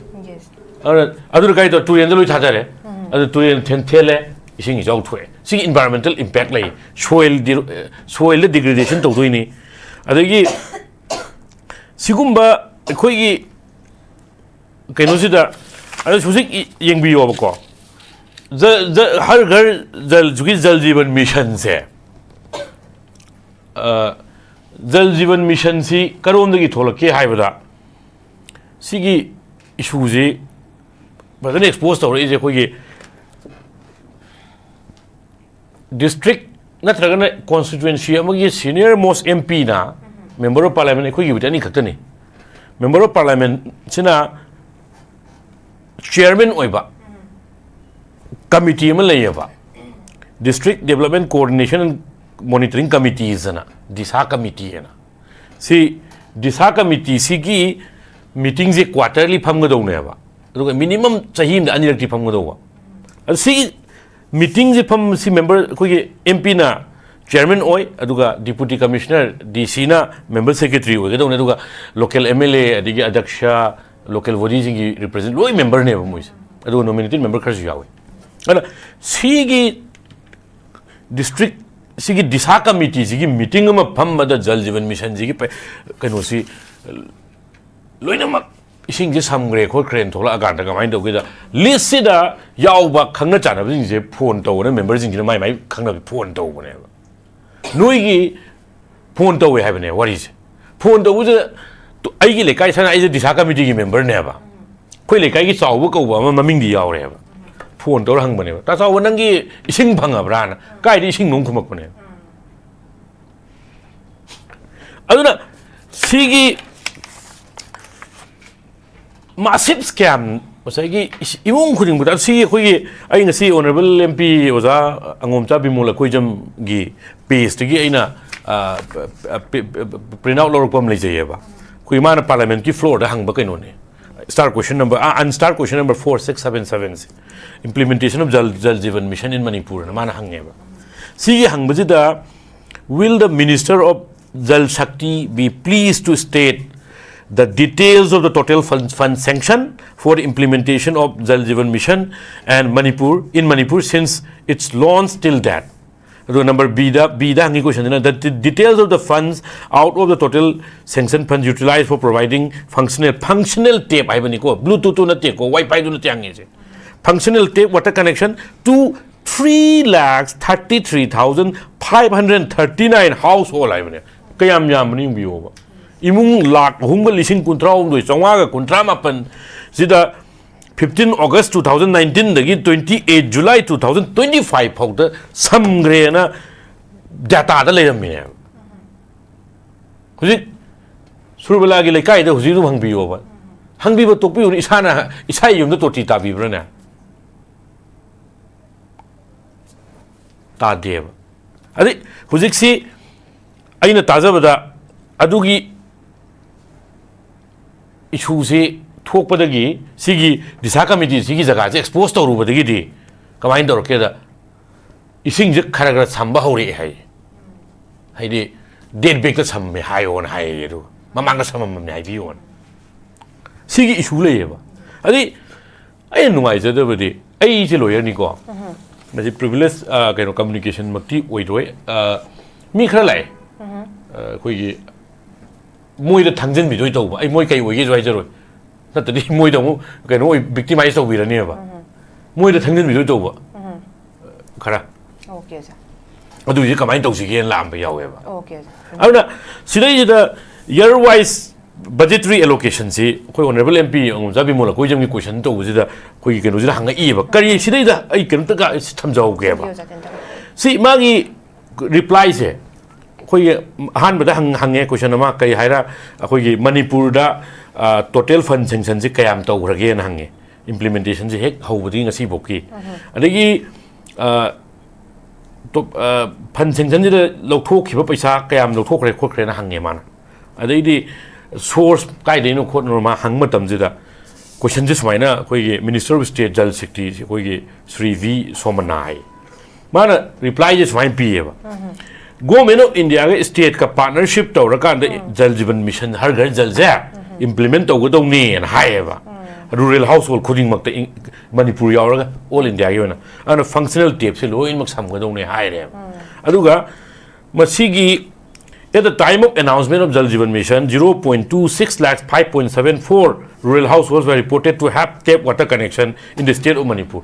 ꯑꯗꯨꯅ ꯑꯗꯨꯅ ꯀꯥꯏꯗ ꯇꯨꯔꯦꯟꯗ ꯂꯣꯏ ꯊꯥꯗꯔꯦ꯫ ꯑꯗꯨ ꯇꯨꯔꯦꯟ ꯊꯦꯟ-, ꯊꯦꯜꯂꯦ, ꯏꯁꯤꯡ ꯏꯆꯥꯎ ꯊꯣꯛꯑꯦ꯫ ꯁꯤꯒꯤ environmental impact ꯂꯩ꯫ Soil ꯗꯤ-, soil ꯗ degradation ꯇꯧꯗꯣꯏꯅꯤ꯫ ꯑꯗꯒꯤ ꯁꯤꯒꯨꯝꯕ ꯑꯩꯈꯣꯏꯒꯤ ꯀꯩꯅꯣꯁꯤꯗ, ꯑꯗ ꯍꯧꯖꯤꯛ ꯌꯦꯡꯕꯤꯌꯣꯕꯀꯣ, ꯖ-, ꯖ-, ꯍꯔ ꯘꯔ ꯖꯜ, ꯍꯧꯖꯤꯛꯀꯤ ꯖꯜ ꯖꯤꯕꯟ ꯃꯤꯁꯟꯁꯦ, ꯑ, ꯖꯜ ꯖꯤꯕꯟ ꯃꯤꯁꯟꯁꯤ ꯀꯔꯣꯝꯗꯒꯤ ꯊꯣꯛꯂꯛꯀꯦ ꯍꯥꯏꯕꯗ, ꯁꯤꯒꯤ ꯏꯁꯨꯁꯤ ꯐꯖꯅ ꯑꯦꯛꯁꯄꯣꯖ ꯇꯧꯔꯛꯏꯁꯦ ꯑꯩꯈꯣꯏꯒꯤ ꯗꯤꯁꯇ꯭ꯔꯤꯛ ꯅꯠꯇ꯭ꯔꯒꯅ ꯀꯣꯟꯁꯇꯤꯇ꯭ꯋꯦꯟꯁꯤ ꯑꯃꯒꯤ senior most M P ꯅ, Member of Parliament, ꯑꯩꯈꯣꯏꯒꯤꯕꯨꯗꯤ ꯑꯅꯤꯈꯛꯇꯅꯤ, Member of Parliament ꯁꯤꯅ ꯆꯤꯌꯔꯃꯦꯟ ꯑꯣꯏꯕ ꯀꯃꯤꯇꯤ ꯑꯃ ꯂꯩꯌꯦꯕ, District Development Coordination and Monitoring Committees ꯍꯥꯏꯅ, ꯗꯤꯁꯥ ꯀꯃꯤꯇꯤ ꯍꯥꯏꯅ꯫ ꯁꯤ ꯗꯤꯁꯥ ꯀꯃꯤꯇꯤꯁꯤꯒꯤ ꯃꯤꯇꯤꯡꯁꯦ ꯀ꯭ꯋꯥꯇꯔꯂꯤ ꯐꯝꯒꯗꯧꯅꯦꯕ, ꯑꯗꯨꯒ ꯃꯤꯅꯤꯃꯝ ꯆꯍꯤ ꯑꯃꯗ ꯑꯅꯤꯔꯛꯇꯤ ꯐꯝꯒꯗꯧꯕ꯫ ꯑꯗꯨ ꯁꯤ ꯃꯤꯇꯤꯡꯁꯦ ꯐꯝꯕꯁꯤ ꯃꯦꯝꯕꯔ ꯑꯩꯈꯣꯏꯒꯤ M P ꯅ ꯆꯤꯌꯔꯃꯦꯟ ꯑꯣꯏ, ꯑꯗꯨꯒ ꯗꯤꯄꯨꯇꯤ ꯀꯃꯤꯁꯅꯔ, D C ꯅ ꯃꯦꯝꯕꯔ ꯁꯦꯀ꯭ꯔꯦꯇꯔꯤ ꯑꯣꯏꯒꯗꯧꯅꯦ, ꯑꯗꯨꯒ ꯂꯣꯀꯦꯜ M L A, ꯑꯗꯒꯤ ꯑꯗ꯭ꯌꯛꯁ, ꯂꯣꯀꯦꯜ ꯕꯣꯗꯤꯁꯤꯡꯒꯤ ꯔꯤꯄ꯭ꯔꯖꯦꯟ ꯂꯣꯏ ꯃꯦꯝꯕꯔꯅꯦꯕ ꯃꯣꯏꯁꯦ, ꯑꯗꯨꯒ ꯅꯣꯃꯤꯅꯦꯇꯦꯠ ꯃꯦꯝꯕꯔ ꯈꯔꯁꯨ ꯌꯥꯎꯏ꯫ ꯑꯗꯨꯅ ꯁꯤꯒꯤ ꯗꯤꯁꯇ꯭ꯔꯤꯛ ꯁꯤꯒꯤ ꯗꯤꯁꯥ ꯀꯃꯤꯇꯤꯁꯤꯒꯤ ꯃꯤꯇꯤꯡ ꯑꯃ ꯐꯝꯕꯗ ꯖꯜ ꯖꯤꯕꯟ ꯃꯤꯁꯟꯁꯤꯒꯤ ꯄꯩ-, ꯀꯩꯅꯣꯁꯤ ꯂꯣꯏꯅꯃꯛ ꯏꯁꯤꯡꯁꯦ ꯁꯝꯈ꯭ꯔꯦ ꯈꯣꯠꯈ꯭ꯔꯦꯅ ꯊꯣꯛꯂꯛꯑꯀꯥꯟꯗ ꯀꯃꯥꯏꯅ ꯇꯧꯒꯦꯗ, ꯂꯤꯁꯁꯤꯗ ꯌꯥꯎꯕ ꯈꯪꯅ ꯆꯥꯟꯅꯕꯁꯤꯡꯁꯦ ꯐꯣꯟ ꯇꯧꯕꯅ, ꯃꯦꯝꯕꯔꯁꯤꯡꯁꯤꯅ ꯃꯥꯏ ꯃꯥꯏ ꯈꯪꯅꯕ ꯐꯣꯟ ꯇꯧꯕꯅꯦꯕ꯫ ꯅꯣꯏꯒꯤ ꯐꯣꯟ ꯇꯧꯋꯦ ꯍꯥꯏꯕꯅꯦ ꯋꯥꯔꯤꯁꯦ꯫ ꯐꯣꯟ ꯇꯧꯕꯁꯤꯗ ꯇꯨ-, ꯑꯩꯒꯤ ꯂꯩꯀꯥꯏ ꯁꯅ ꯑꯩꯁꯦ ꯗꯤꯁꯥ ꯀꯃꯤꯇꯤꯒꯤ ꯃꯦꯝꯕꯔꯅꯦꯕ꯫ ꯑꯩꯈꯣꯏ ꯂꯩꯀꯥꯏꯒꯤ ꯆꯥꯎꯕ ꯀꯧꯕ ꯑꯃ ꯃꯃꯤꯡꯗꯤ ꯌꯥꯎꯔꯦꯕ꯫ ꯐꯣꯟ ꯇꯧꯔ ꯍꯪꯕꯅꯦꯕ, "ꯇꯥ ꯆꯥꯎꯕ, ꯅꯪꯒꯤ ꯏꯁꯤꯡ ꯐꯪꯉꯕ꯭ꯔꯥꯅ?" "ꯀꯥꯏꯗ ꯏꯁꯤꯡꯅꯣ?" ꯈꯨꯝꯃꯛꯄꯅꯦꯕ꯫ ꯑꯗꯨꯅ ꯁꯤꯒꯤ ꯃꯥꯁꯤꯞꯁ ꯀꯌꯥꯝ ꯉꯁꯥꯏꯒꯤ ꯏꯁ-, ꯏꯃꯨꯡ ꯈꯨꯗꯤꯡꯃꯛꯇ, ꯁꯤ ꯑꯩꯈꯣꯏꯒꯤ, ꯑꯩ ꯉꯁꯤ ꯑꯣꯅꯔꯦꯕꯜ ꯑꯦꯝ ꯄꯤ ꯑꯣꯖꯥ ꯑꯉꯣꯝꯆꯥ ꯕꯤꯃꯣꯜ ꯑꯩꯈꯣꯏꯖꯝꯒꯤ ꯄꯦꯖꯇꯒꯤ ꯑꯩꯅ, ꯑ, ꯄ-, ꯄ-, ꯄ-, ꯄ꯭ꯔꯤꯟꯠ ꯑꯥꯎꯠ ꯂꯧꯔꯛꯄ ꯑꯃ ꯂꯩꯖꯩꯌꯦꯕ꯫ ꯑꯩꯈꯣꯏ ꯃꯥꯅ ꯄꯥꯔꯂꯤꯌꯥꯃꯦꯟꯠꯀꯤ ꯐ꯭ꯂꯣꯔꯗ ꯍꯪꯕ ꯀꯩꯅꯣꯅꯦ, ꯁ꯭ꯇꯥꯔ ꯀꯣꯏꯁꯟ ꯅꯝꯕꯔ, ꯑ, ꯑꯟ-, star question number four six seven ꯁꯕꯦꯟꯁꯦ, "Implementation of Jal, Jal Jeevan Mission in Manipur" ꯑꯅ ꯃꯥꯅ ꯍꯪꯉꯦꯕ꯫ ꯁꯤꯒꯤ ꯍꯪꯕꯁꯤꯗ, "Will the Minister of Jal Shakti be pleased to state the details of the total fund, fund sanction for implementation of Jal Jeevan Mission and Manipur, in Manipur since its launch till date?" ꯑꯗꯨꯒ number ꯕꯤꯗ, ꯕꯤꯗ ꯍꯪꯉꯤ ꯀꯣꯏꯁꯟꯗꯨꯅ, "The d-, details of the funds out of the total sanction funds utilized for providing functional," functional tap ꯍꯥꯏꯕꯅꯤꯀꯣ, Bluetooth ꯅꯠꯇꯦꯀꯣ, Wi-Fi ꯗꯨ ꯅꯠꯇꯦ ꯍꯪꯉꯤꯁꯦ, "functional tap water connection to three lakh thirty three thousand five hundred thirty nine household" ꯍꯥꯏꯕꯅꯦ꯫ ꯀꯌꯥꯝ ꯌꯥꯝꯕꯅꯣ ꯌꯦꯡꯕꯤꯌꯣꯕ꯫ ꯏꯃꯨꯡ ꯂꯥꯈ ꯑꯍꯨꯝꯒ ꯂꯤꯁꯤꯡ ꯀꯨꯟꯊ꯭ꯔꯥ ꯍꯨꯝꯗꯣꯏ ꯆꯥꯝꯃꯉꯥꯒ ꯀꯨꯟꯊ꯭ꯔꯥ ꯃꯥꯄꯟ ꯁꯤꯗ fifteen August two thousand nineteen ꯗꯒꯤ twenty eight July two thousand twenty five ꯐꯥꯎꯗ ꯁꯝꯈ꯭ꯔꯦꯅ ꯗꯥꯇꯥꯗ ꯂꯩꯔꯝꯃꯤꯅꯦꯕ꯫ ꯍꯧꯖꯤꯛ ꯁꯨꯔꯕꯂꯥꯒꯤ ꯂꯩꯀꯥꯏꯗ ꯍꯧꯖꯤꯛ ꯑꯗꯨꯝ ꯍꯪꯕꯤꯌꯣꯕ꯫ ꯍꯪꯕꯤꯕ ꯇꯣꯛꯄꯤꯌꯨꯅꯦ, ꯏꯁꯥꯅ, ꯏꯁꯥ ꯌꯨꯝꯗ ꯇꯣꯇꯤ ꯇꯥꯕꯤꯕ꯭ꯔꯥꯅꯦ? ꯇꯥꯗꯦꯕ꯫ ꯑꯗꯩ ꯍꯧꯖꯤꯛꯁꯤ ꯑꯩꯅ ꯇꯥꯖꯕꯗ ꯑꯗꯨꯒꯤ ꯏꯁꯨꯁꯤ ꯊꯣꯛꯄꯗꯒꯤ ꯁꯤꯒꯤ ꯗꯤꯁꯥ ꯀꯃꯤꯇꯤ ꯁꯤꯒꯤ ꯖꯒꯥꯁꯦ ꯑꯦꯛꯁꯄꯣꯖ ꯇꯧꯔꯨꯕꯗꯒꯤꯗꯤ ꯀꯃꯥꯏꯅ ꯇꯧꯔꯛꯀꯦꯗ, ꯏꯁꯤꯡꯁꯦ ꯈꯔ ꯈꯔ ꯁꯝꯕ ꯍꯧꯔꯛꯑꯦ ꯍꯥꯏ꯫ ꯍꯥꯏꯗꯤ, ꯗꯦꯠ ꯕꯦꯛꯇ ꯁꯝꯃꯦ ꯍꯥꯏꯌꯣꯅ ꯍꯥꯏꯌꯦ, ꯑꯗꯨꯒ ꯃꯃꯥꯡꯗ ꯁꯝꯃꯝꯃꯕꯅꯦ ꯍꯥꯏꯕꯤꯌꯣꯅ꯫ ꯁꯤꯒꯤ ꯏꯁꯨ ꯂꯩꯌꯦꯕ꯫ ꯑꯗꯩ ꯑꯩꯅ ꯅꯨꯡꯉꯥꯏꯖꯗꯕꯗꯤ, ꯑꯩꯁꯦ ꯂꯣꯌꯔꯅꯤꯀꯣ, ꯃꯁꯤ ꯄ꯭ꯔꯤꯚꯤꯂꯦꯖ ꯀꯩꯅꯣ ꯀꯝꯃꯨꯅꯤꯀꯦꯁꯟꯃꯛꯇꯤ ꯑꯣꯏꯔꯣꯏ꯫ ꯑ, ꯃꯤ ꯈꯔ ꯂꯥꯛꯑꯦ꯫ ꯑ, ꯑꯩꯈꯣꯏꯒꯤ ꯃꯣꯏꯗ ꯊꯥꯡꯖꯟꯕꯤꯗꯣꯏ ꯇꯧꯕ, ꯑꯩ ꯃꯣꯏ ꯀꯩ ꯑꯣꯏꯒꯦꯁꯨ ꯍꯥꯏꯖꯔꯣꯏ꯫ ꯅꯠꯇ꯭ꯔꯗꯤ ꯃꯣꯏꯗ ꯑꯃꯨꯛ ꯀꯩꯅꯣ ꯑꯣꯏ, ꯚꯤꯛꯇꯤꯃꯥꯏꯁ ꯇꯧꯕꯤꯔꯅꯦꯕ꯫ ꯃꯣꯏꯗ ꯊꯥꯡꯖꯟꯕꯤꯗꯣꯏ ꯇꯧꯕ ꯈꯔ꯫ ꯑꯣꯀꯦ ꯑꯣꯖꯥ꯫ ꯑꯗꯨꯒꯤꯁꯦ ꯀꯃꯥꯏꯅ ꯇꯧꯁꯤꯒꯦꯅ ꯂꯥꯛꯑꯝꯕ ꯌꯥꯎꯋꯦꯕ꯫ ꯑꯣꯀꯦ ꯑꯣꯖꯥ꯫ ꯑꯗꯨꯅ ꯁꯤꯗꯩꯁꯤꯗ ꯌꯔ ꯋꯥꯏꯁ ꯕꯖꯦꯇꯔꯤ ꯑꯦꯂꯣꯀꯦꯁꯟꯁꯤ ꯑꯩꯈꯣꯏ ꯑꯣꯅꯔꯦꯕꯜ ꯑꯦꯝ ꯄꯤ ꯑꯉꯣꯝꯆꯥ ꯕꯤꯃꯣꯜ ꯑꯩꯈꯣꯏꯖꯝꯒꯤ ꯀꯣꯏꯁꯟ ꯇꯧꯕꯁꯤꯗ ꯑꯩꯈꯣꯏꯒꯤ ꯀꯩꯅꯣꯁꯤꯗ ꯍꯪꯉꯛꯏꯕ꯫ ꯀꯔꯤ ꯁꯤꯗꯩꯗ ꯑꯩ ꯀꯩꯅꯣꯝꯇꯒ ꯊꯝꯖꯍꯧꯒꯦꯕ꯫ ꯊꯝꯕꯤꯌꯨ ꯑꯣꯖꯥ, ꯀꯩꯝꯇ ꯀꯥꯏꯗꯦ꯫ ꯁꯤ ꯃꯥꯒꯤ ꯔꯤꯄ꯭ꯂꯥꯏꯁꯦ ꯑꯩꯈꯣꯏꯒꯤ ꯑꯍꯥꯟꯕꯗ ꯍꯪ-, ꯍꯪꯉꯦ ꯀꯣꯏꯁꯟ ꯑꯃ, ꯀꯔꯤ ꯍꯥꯏꯔ ꯑꯩꯈꯣꯏꯒꯤ ꯃꯅꯤꯄꯨꯔꯗ ꯇꯣꯇꯦꯜ ꯐꯟ ꯁꯦꯡꯁꯟꯁꯦ ꯀꯌꯥꯝ ꯇꯧꯈ꯭ꯔꯒꯦꯅ ꯍꯪꯉꯦ, ꯏꯝꯄ꯭ꯂꯤꯃꯦꯟꯇꯦꯁꯟꯁꯦ ꯍꯦꯛ ꯍꯧꯕꯗꯒꯤ ꯉꯁꯤꯐꯥꯎꯀꯤ꯫ ꯑꯗꯒꯤ ꯑ, ꯇꯣꯞ-, ꯑ, ꯐꯟ ꯁꯦꯡꯁꯟꯁꯤꯗ ꯂꯧꯊꯣꯛꯈꯤꯕ ꯄꯩꯁꯥ ꯀꯌꯥꯝ ꯂꯧꯊꯣꯛꯈ꯭ꯔꯦ ꯈꯣꯠꯈ꯭ꯔꯦꯅ ꯍꯪꯉꯦ ꯃꯥꯅ꯫ ꯑꯗꯩꯗꯤ ꯁꯣꯔꯁ ꯀꯥꯏꯗꯩꯅꯣ ꯈꯣꯠꯅꯣ ꯃꯥ ꯍꯪꯕ ꯃꯇꯝꯁꯤꯗ ꯀꯣꯏꯁꯟꯁꯦ ꯁꯨꯃꯥꯏꯅ ꯑꯩꯈꯣꯏꯒꯤ ꯃꯤꯅꯤꯁꯇꯔ ꯑꯣꯐ ꯁ꯭ꯇꯦꯠ ꯖꯜ ꯁꯛꯇꯤ ꯑꯩꯈꯣꯏꯒꯤ ꯁ꯭ꯔꯤ ꯚꯤ ꯁꯣꯃꯅꯥ ꯍꯥꯏ꯫ ꯃꯥꯅ ꯔꯤꯄ꯭ꯂꯥꯏꯁꯦ ꯁꯨꯃꯥꯏꯅ ꯄꯤꯌꯦꯕ, ꯒꯣꯔꯃꯦꯟ ꯑꯣꯐ ꯏꯟꯗꯤꯌꯥꯒ ꯁ꯭ꯇꯦꯠꯀ ꯄꯥꯔꯠꯅꯔꯁꯤꯞ ꯇꯧꯔꯀꯥꯟꯗ ꯖꯜ ꯖꯤꯕꯟ ꯃꯤꯁꯟ ꯍꯔ ꯘꯔ ꯖꯜꯁꯦ ꯏꯝꯄ꯭ꯂꯤꯃꯦꯟ ꯇꯧꯒꯗꯧꯅꯦꯅ ꯍꯥꯏꯌꯦꯕ꯫ ꯔꯨꯔꯦꯜ ꯍꯥꯎꯁ ꯍꯣꯜ ꯈꯨꯗꯤꯡꯃꯛꯇ ꯏꯪ-, ꯃꯅꯤꯄꯨꯔ ꯌꯥꯎꯔꯒ ꯑꯣꯜ ꯏꯟꯗꯤꯌꯥꯒꯤ ꯑꯣꯏꯅ꯫ ꯑꯗꯨꯅ ꯐꯪꯁꯅꯦꯜ ꯇꯦꯞꯁꯦ ꯂꯣꯏꯅꯃꯛ ꯁꯝꯒꯗꯧꯅꯦ ꯍꯥꯏꯔꯦꯕ꯫ ꯑꯗꯨꯒ ꯃꯁꯤꯒꯤ at the time of announcement of Jal Jeevan Mission, zero point two six lakhs five point seven four rural households were reported to have tap water connection in the state of Manipur.